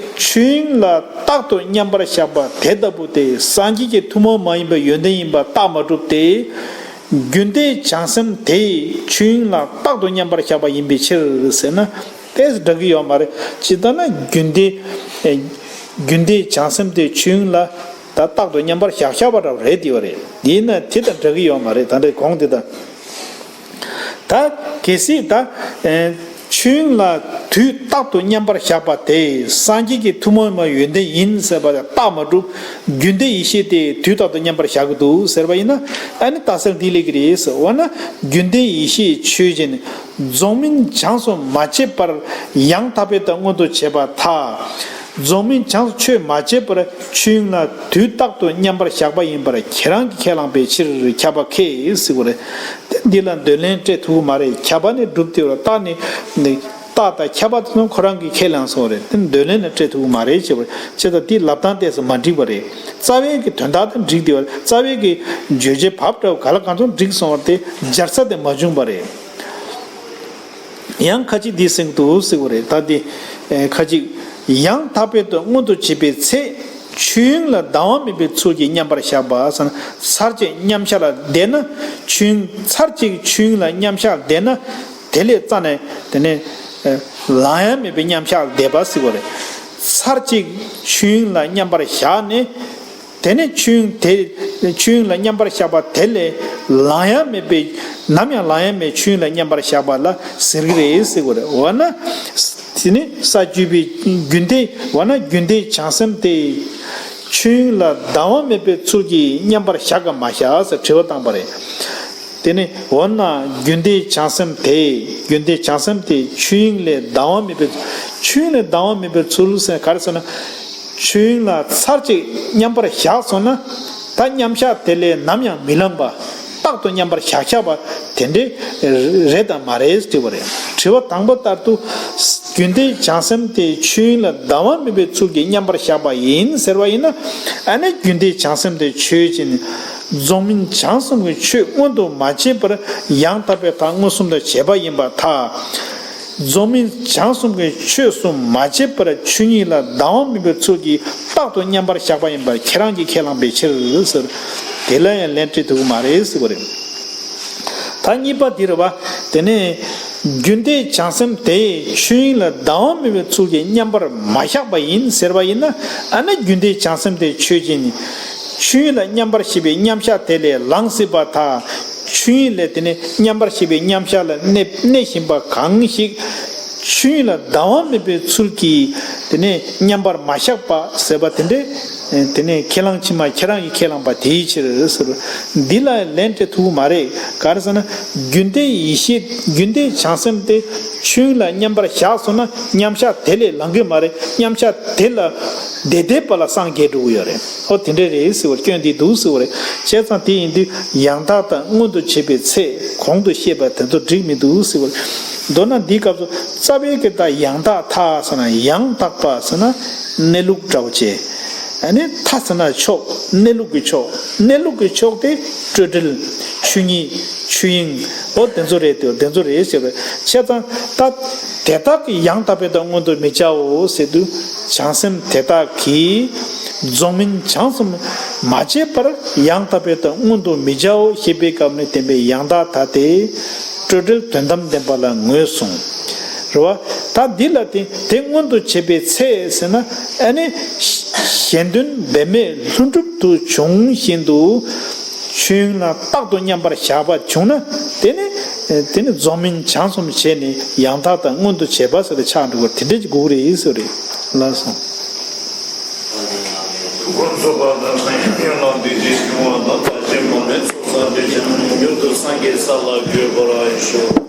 ཆོས་དབྱིངས་ལ་རྟག་ཏུ་མཉམ་པར་བཞག་པ་དེ་ལྟ་བུ་དེ་སངས་རྒྱས་ཀྱི་ཐུན་མོང་མ་ཡིན་པའི་ཡོན་ཏན་ཡིན་པ་རྟགས་མ་གྲུབ་སྟེ། རྒྱུན་མཐའི་བྱང་སེམས་དེས་ཆོས་དབྱིངས་ལ་རྟག་ཏུ་མཉམ་པར་བཞག་པ་ཡིན་པའི་ཕྱིར་ཟེར་ན། ཏོག་ཙམ་འདྲ་གི་ཡོད་མ་རེད། ཇི་ལྟར་ན་རྒྱུན་མཐའི་ཨེ། རྒྱུན་མཐའི་བྱང་སེམས་དེ་ཆོས་དབྱིངས་ལ་ད་རྟག་ཏུ་མཉམ་པར་བཞག་བཞག་པ་འདྲ་བ་རེད་དེ་བ་རེད། ཡིན་ན་དེ་དང་འདྲ་གི་ཡོད་མ་རེད། ད་འདྲའི་གོང་དེ་དང་། ད་གལ་སྲིད་ད་ཨེ། ཆོས་དབྱིངས་ལ་དུས་རྟག་ཏུ་མཉམ་པར་བཞག་པ་དེ་སངས་རྒྱས་ཀྱི་ཐུན་མོང་མ་ཡོན་ཏན་ཡིན་ཟེར་བ་ལ་རྟགས་མ་གྲུབ། རྒྱུན་མཐའི་ཡེ་ཤེས་དེ་དུས་རྟག་ཏུ་མཉམ་པར་བཞག་གི་འདུག་ཟེར་བ་ཡིན་ན། ཨ་ནི་རྟགས་གསལ་འདི་སླེབས་ཀྱི་རེད་ཟེར་བ་ན། རྒྱུན་མཐའི་ཡེ་ཤེས་ཆོས་ཅན། རྫོགས་སྨིན་བྱང་སུ་མ་བྱས་པར་ཡང་དག་པའི་དོན་མངོན་དུ་བྱེད་པར་ཐལ། རྫོགས་སྨིན་བྱང་སུ་ཆོས་མ་བྱས་པར་ཆོས་དབྱིངས་ལ་དུས་རྟག་ཏུ་མཉམ་པར་བཞག་པ་ཡིན་པར་ཁྱེད་རང་གིས་ཁས་བླངས་པའི་ཕྱིར་ཁྱབ་པ་ཁས་ཟེར་བ་རེད། དེ་འདི་ལ་འདོད་ལན་སྤྲད་ཐུབ་ཀྱི་མ་རེད། ཁྱབ་པ་ནི་གྲུབ་སྟེ་བར་རྟགས་ནི་ནི་རྟགས་དང་ཁྱབ་པ་དེ་ཚོ་ཁོ་རང་གིས་ཁས་བླངས་སོང་བ་རེད། དེ་འདོད་ལན་ནི་སྤྲད་ཐུབ་ཀྱི་མ་རེད་ཅེས་པ་རེད། བྱས་ཙང་དེ་ལབ་སྟངས་ཏོག་ཙམ་མ་འགྲིག་པ་རེད། རྩ་བའི་གི་དོན་དག་དང་འགྲིག་སྟེ་བར་རྩ་བའི་གི་བརྗོད་བྱའི་བབ་འདྲ་བོ་ག་ལ་གང་ཚོད་འགྲིག་སོང་བར་དེ་སྦྱར་ས་དེ་མ་བྱུང་བ་རེད། ཡང་ཁ་ཅིག་འདི་ཟེར་གྱི་འདུག་ཟེར་བ་རེད། ད་འདི་ཨེ་ཁ་ཅིག་ཡང་དག་པའི་དོན་མངོན་དུ་བྱེད་པའི་ཚེ་ཆོས་དབྱིངས་ལ་ལྡང་བ་མེད་པའི་ཚུལ་གྱིས་མཉམ་པར་བཞག་པ་ཟེར་ན། ཚར་གཅིག་མཉམ་བཞག་ལ་བསྡད་ན། ཆོས་དབྱིངས་ཚར་གཅིག་ཆོས་དབྱིངས་ལ་མཉམ་བཞག་ལ་བསྡད་ན། དེ་ལས་རྩ་ནས་དེ་ནས་ཨེ་ལྡང་ཡ་མེད་པའི་མཉམ་བཞག་ལ་བསྡད་པ་ཟེར་བ་རེད། ཚར་གཅིག་ཆོས་དབྱིངས་ལ་མཉམ་པར་བཞག་ནས། དེ་ནས་ཆོས་དབྱིངས་དེ་ཆོས་དབྱིངས་ལ་མཉམ་པར་བཞག་པ་དེ་ལས་ལྡང་ཡ་མེད་པའི་ནམ་ཡང་ལྡང་ཡ་མེད་ཆོས་དབྱིངས་ལ་མཉམ་པར་བཞག་པ་ལ་ཟེར་གྱི་རེད་ཟེར་གྱི་རེད། འོ་ན་དེ་ནི་ས་བཅུ་པའི་རྒྱུན་མཐའི་འོ་ན་རྒྱུན་མཐའི་བྱང་སེམས་དེ་ཆོས་དབྱིངས་ལ་ལྡང་བ་མེད་པའི་ཚུལ་གྱིས་མཉམ་པར་བཞག་གམ་མ་བཞག་ཟེར་དྲི་བ་བཏང་པ་རེད། དེ་ནི་འོ་ན་རྒྱུན་མཐའི་བྱང་སེམས་དེ་རྒྱུན་མཐའི་བྱང་སེམས་དེ་ཆོས་དབྱིངས་ལས་ལྡང་བ་མེད་པའི་ཆོས་དབྱིངས་ལས་ལྡང་བ་མེད་པའི་ཚུལ་ཟེར་ག་རེ་ཟེར་ན། ཆོས་དབྱིངས་ལ་ཚར་གཅིག་མཉམ་པར་བཞག་སོང་ན། ད་མཉམ་བཞག་དེ་ལས་ནམ་ཡང་མི་ལངས་པ། རྟག་ཏུ་མཉམ་པར་བཞག་བཞག་པ་དེ་འདྲའི་རེད་དམ་མ་རེད་དྲི་བ་རེད། དྲི་བ་དང་པོ་ལྟར་དུ་རྒྱུན་མཐའི་བྱང་སེམས་དེ་ཆོས་དབྱིངས་ལ་ལྡང་བ་མེད་པའི་ཚུལ་གྱིས་མཉམ་པར་བཞག་པ་ཡིན་ཟེར་བ་ཡིན་ན། ཨ་ནི་རྒྱུན་མཐའི་བྱང་སེམས་དེ་ཆོས་ཅན། རྫོགས་སྨིན་བྱང་གསུམ་གྱི་ཆོས་མངོན་དུ་མ་བྱས་པར་ཡང་དག་པའི་མཐའ་མངོན་སུམ་དུ་བྱས་པ་ཡིན་པར་ཐལ། རྫོགས་སྨིན་བྱང་གསུམ་གྱི་ཆོས་སུ་མ་བྱས་པར་ཆོས་ཉིད་ལ་ལྡང་བ་མེད་པའི་ཚུལ་གྱིས་རྟག་ཏུ་མཉམ་པར་བཞག་པ་ཡིན་པར་ཁྱེད་རང་གིས་ཁས་བླངས་པའི་ཕྱིར་ཟེར། དེ་ལ་ཡང་ལན་སྤྲད་ཐུབ་ཀྱི་མ་རེད་ཟེར་བ་རེད། ད་གཉིས་པ་འདི་རེད་བ། དེ་ནས་རྒྱུན་མཐའི་བྱང་སེམས་དེས་ཆོས་དབྱིངས་ལ་ལྡང་བ་མེད་པའི་ཚུལ་གྱིས་མཉམ་པར་མ་བཞག་པ་ཡིན་ཟེར་བ་ཡིན་ན། ཨ་ནི་རྒྱུན་མཐའི་བྱང་སེམས་དེ་ཆོས་ཅན། ཆོས་དབྱིངས་ལ་མཉམ་པར་བཞག་པའི་མཉམ་བཞག་དེ་ལས་ལངས་སྲིད་པར་ཐལ། ཆོས་དབྱིངས་ལས་དེ་ནས་མཉམ་པར་བཞག་པའི་མཉམ་བཞག་ལ་གནས་གནས་བཞིན་པ་གང་ཞིག་ཆོས་དབྱིངས་ལ་ལྡང་བ་མེད་པའི་ཚུལ་གྱིས་དེ་ནས་མཉམ་པར་མ་བཞག་པ་ཟེར་བ་དེ་འདྲའི་དེ་ནས་ཁས་བླངས་ཕྱི་མ་ཁྱེད་རང་གིས་ཁས་བླངས་པ་དེའི་ཕྱིར་ཟེར། འདི་ལ་ལན་སྤྲད་ཐུབ་ཀྱི་མ་རེད། ག་རེ་ཟེར་ན། རྒྱུན་མཐའི་ཡེ་ཤེས་རྒྱུན་མཐའི་བྱང་སེམས་དེ་ཆོས་དབྱིངས་ལ་མཉམ་པར་བཞག་སོང་ན་མཉམ་བཞག་དེ་ལས་ལངས་ཀྱི་མ་རེད། མཉམ་བཞག་དེ་ལ་བསྡད་བསྡད་པ་ལ་སངས་རྒྱས་འགྲོ་གི་ཡོད་རེད། ཨོ་དེ་འདྲ་རེད་ཟེར་བར་སྐྱོན་འདི་འདུག་ཟེར་བ་རེད། བྱས་ཙང་དེ་ཡིན་དུས་ཡང་དག་དང་མངོན་དུ་བྱེད་པའི་ཚེ་གོང་དུ་བཤད་པ་དེ་ཚོ་འགྲིག་མི་འདུག་ཟེར་བ་རེད། མདོར་ན་འདིའི་སྐབས་སུ་རྩ་བའི་གི་ད་ཡང་དག་མཐའ་ཟེར་ན་ཡང་དག་པ་ཟེར་ན་གནས་ལུགས་འདྲ་བོ་བྱས། ཨ་ནི་མཐའ་ཟེར་ན་ཕྱོགས། གནས་ལུགས་ཀྱི་ཕྱོགས། གནས་ལུགས་ཀྱི་ཕྱོགས་དེ་སྤྲོས་བྲལ། ཆོས་ཉིད། ཆོས་དབྱིངས། ཨོ་དེ་ཚོ་རེད་དེ་དེ་ཚོ་རེད་ཟེར་བས། བྱས་ཙང་ད་དེ་དག་གིས་ཡང་དག་པའི་དོན་མངོན་དུ་མི་བྱའོ་ཟེར་དུས། བྱང་སེམས་དེ་དག་གིས་རྫོགས་སྨིན་བྱང་གསུམ་མ་བྱས་པར་ཡང་དག་པའི་དོན་མངོན་དུ་མི་བྱའོ་ཞེས་པའི་སྐབས་ནས་བསྟན་པའི་ཡང་དག་མཐའ་དེ་སྤྲོས་བྲལ་དོན་དམ་བདེན་པ་ལ་ངོས་བཟུང་། རེད་བ། ད་འདི་ལ་བརྟེན་དེ་མངོན་དུ་བྱེད་པའི་ཚེ་ཟེར་ན། ཨ་ནི་གཞན་དོན་འབད་མེད་ལྷུན་གྲུབ་ཏུ་བྱུང་བཞིན་དུ་ཆོས་དབྱིངས་ལ་རྟག་ཏུ་མཉམ་པར་བཞག་པ་བྱུང་ན། དེ་ནི་ དེ་ནི་རྫོགས་སྨིན་བྱང་སོང་བྱས་ནས་ཡང་དག་དང་མངོན་དུ་བྱས་པ་ཟེར་ཏེ་ཆགས་འགྲོ་བར་དེ་འདྲ་ཅིག་དགོས་རེད་ཟེར་རེད་ལགས་སོ། འགོ་རྫོགས་པ་དང་སངས་རྒྱས་ཀྱི་ལམ་འདི་ཅིག་བྱུང་བ་དང་། བདག་གཞན་མ་ལུས་ཚོགས་བསགས་འདོད་ཅན་མྱུར་དུ་སངས་རྒྱས་ས་ལ་འགོད་པར་ཤོག།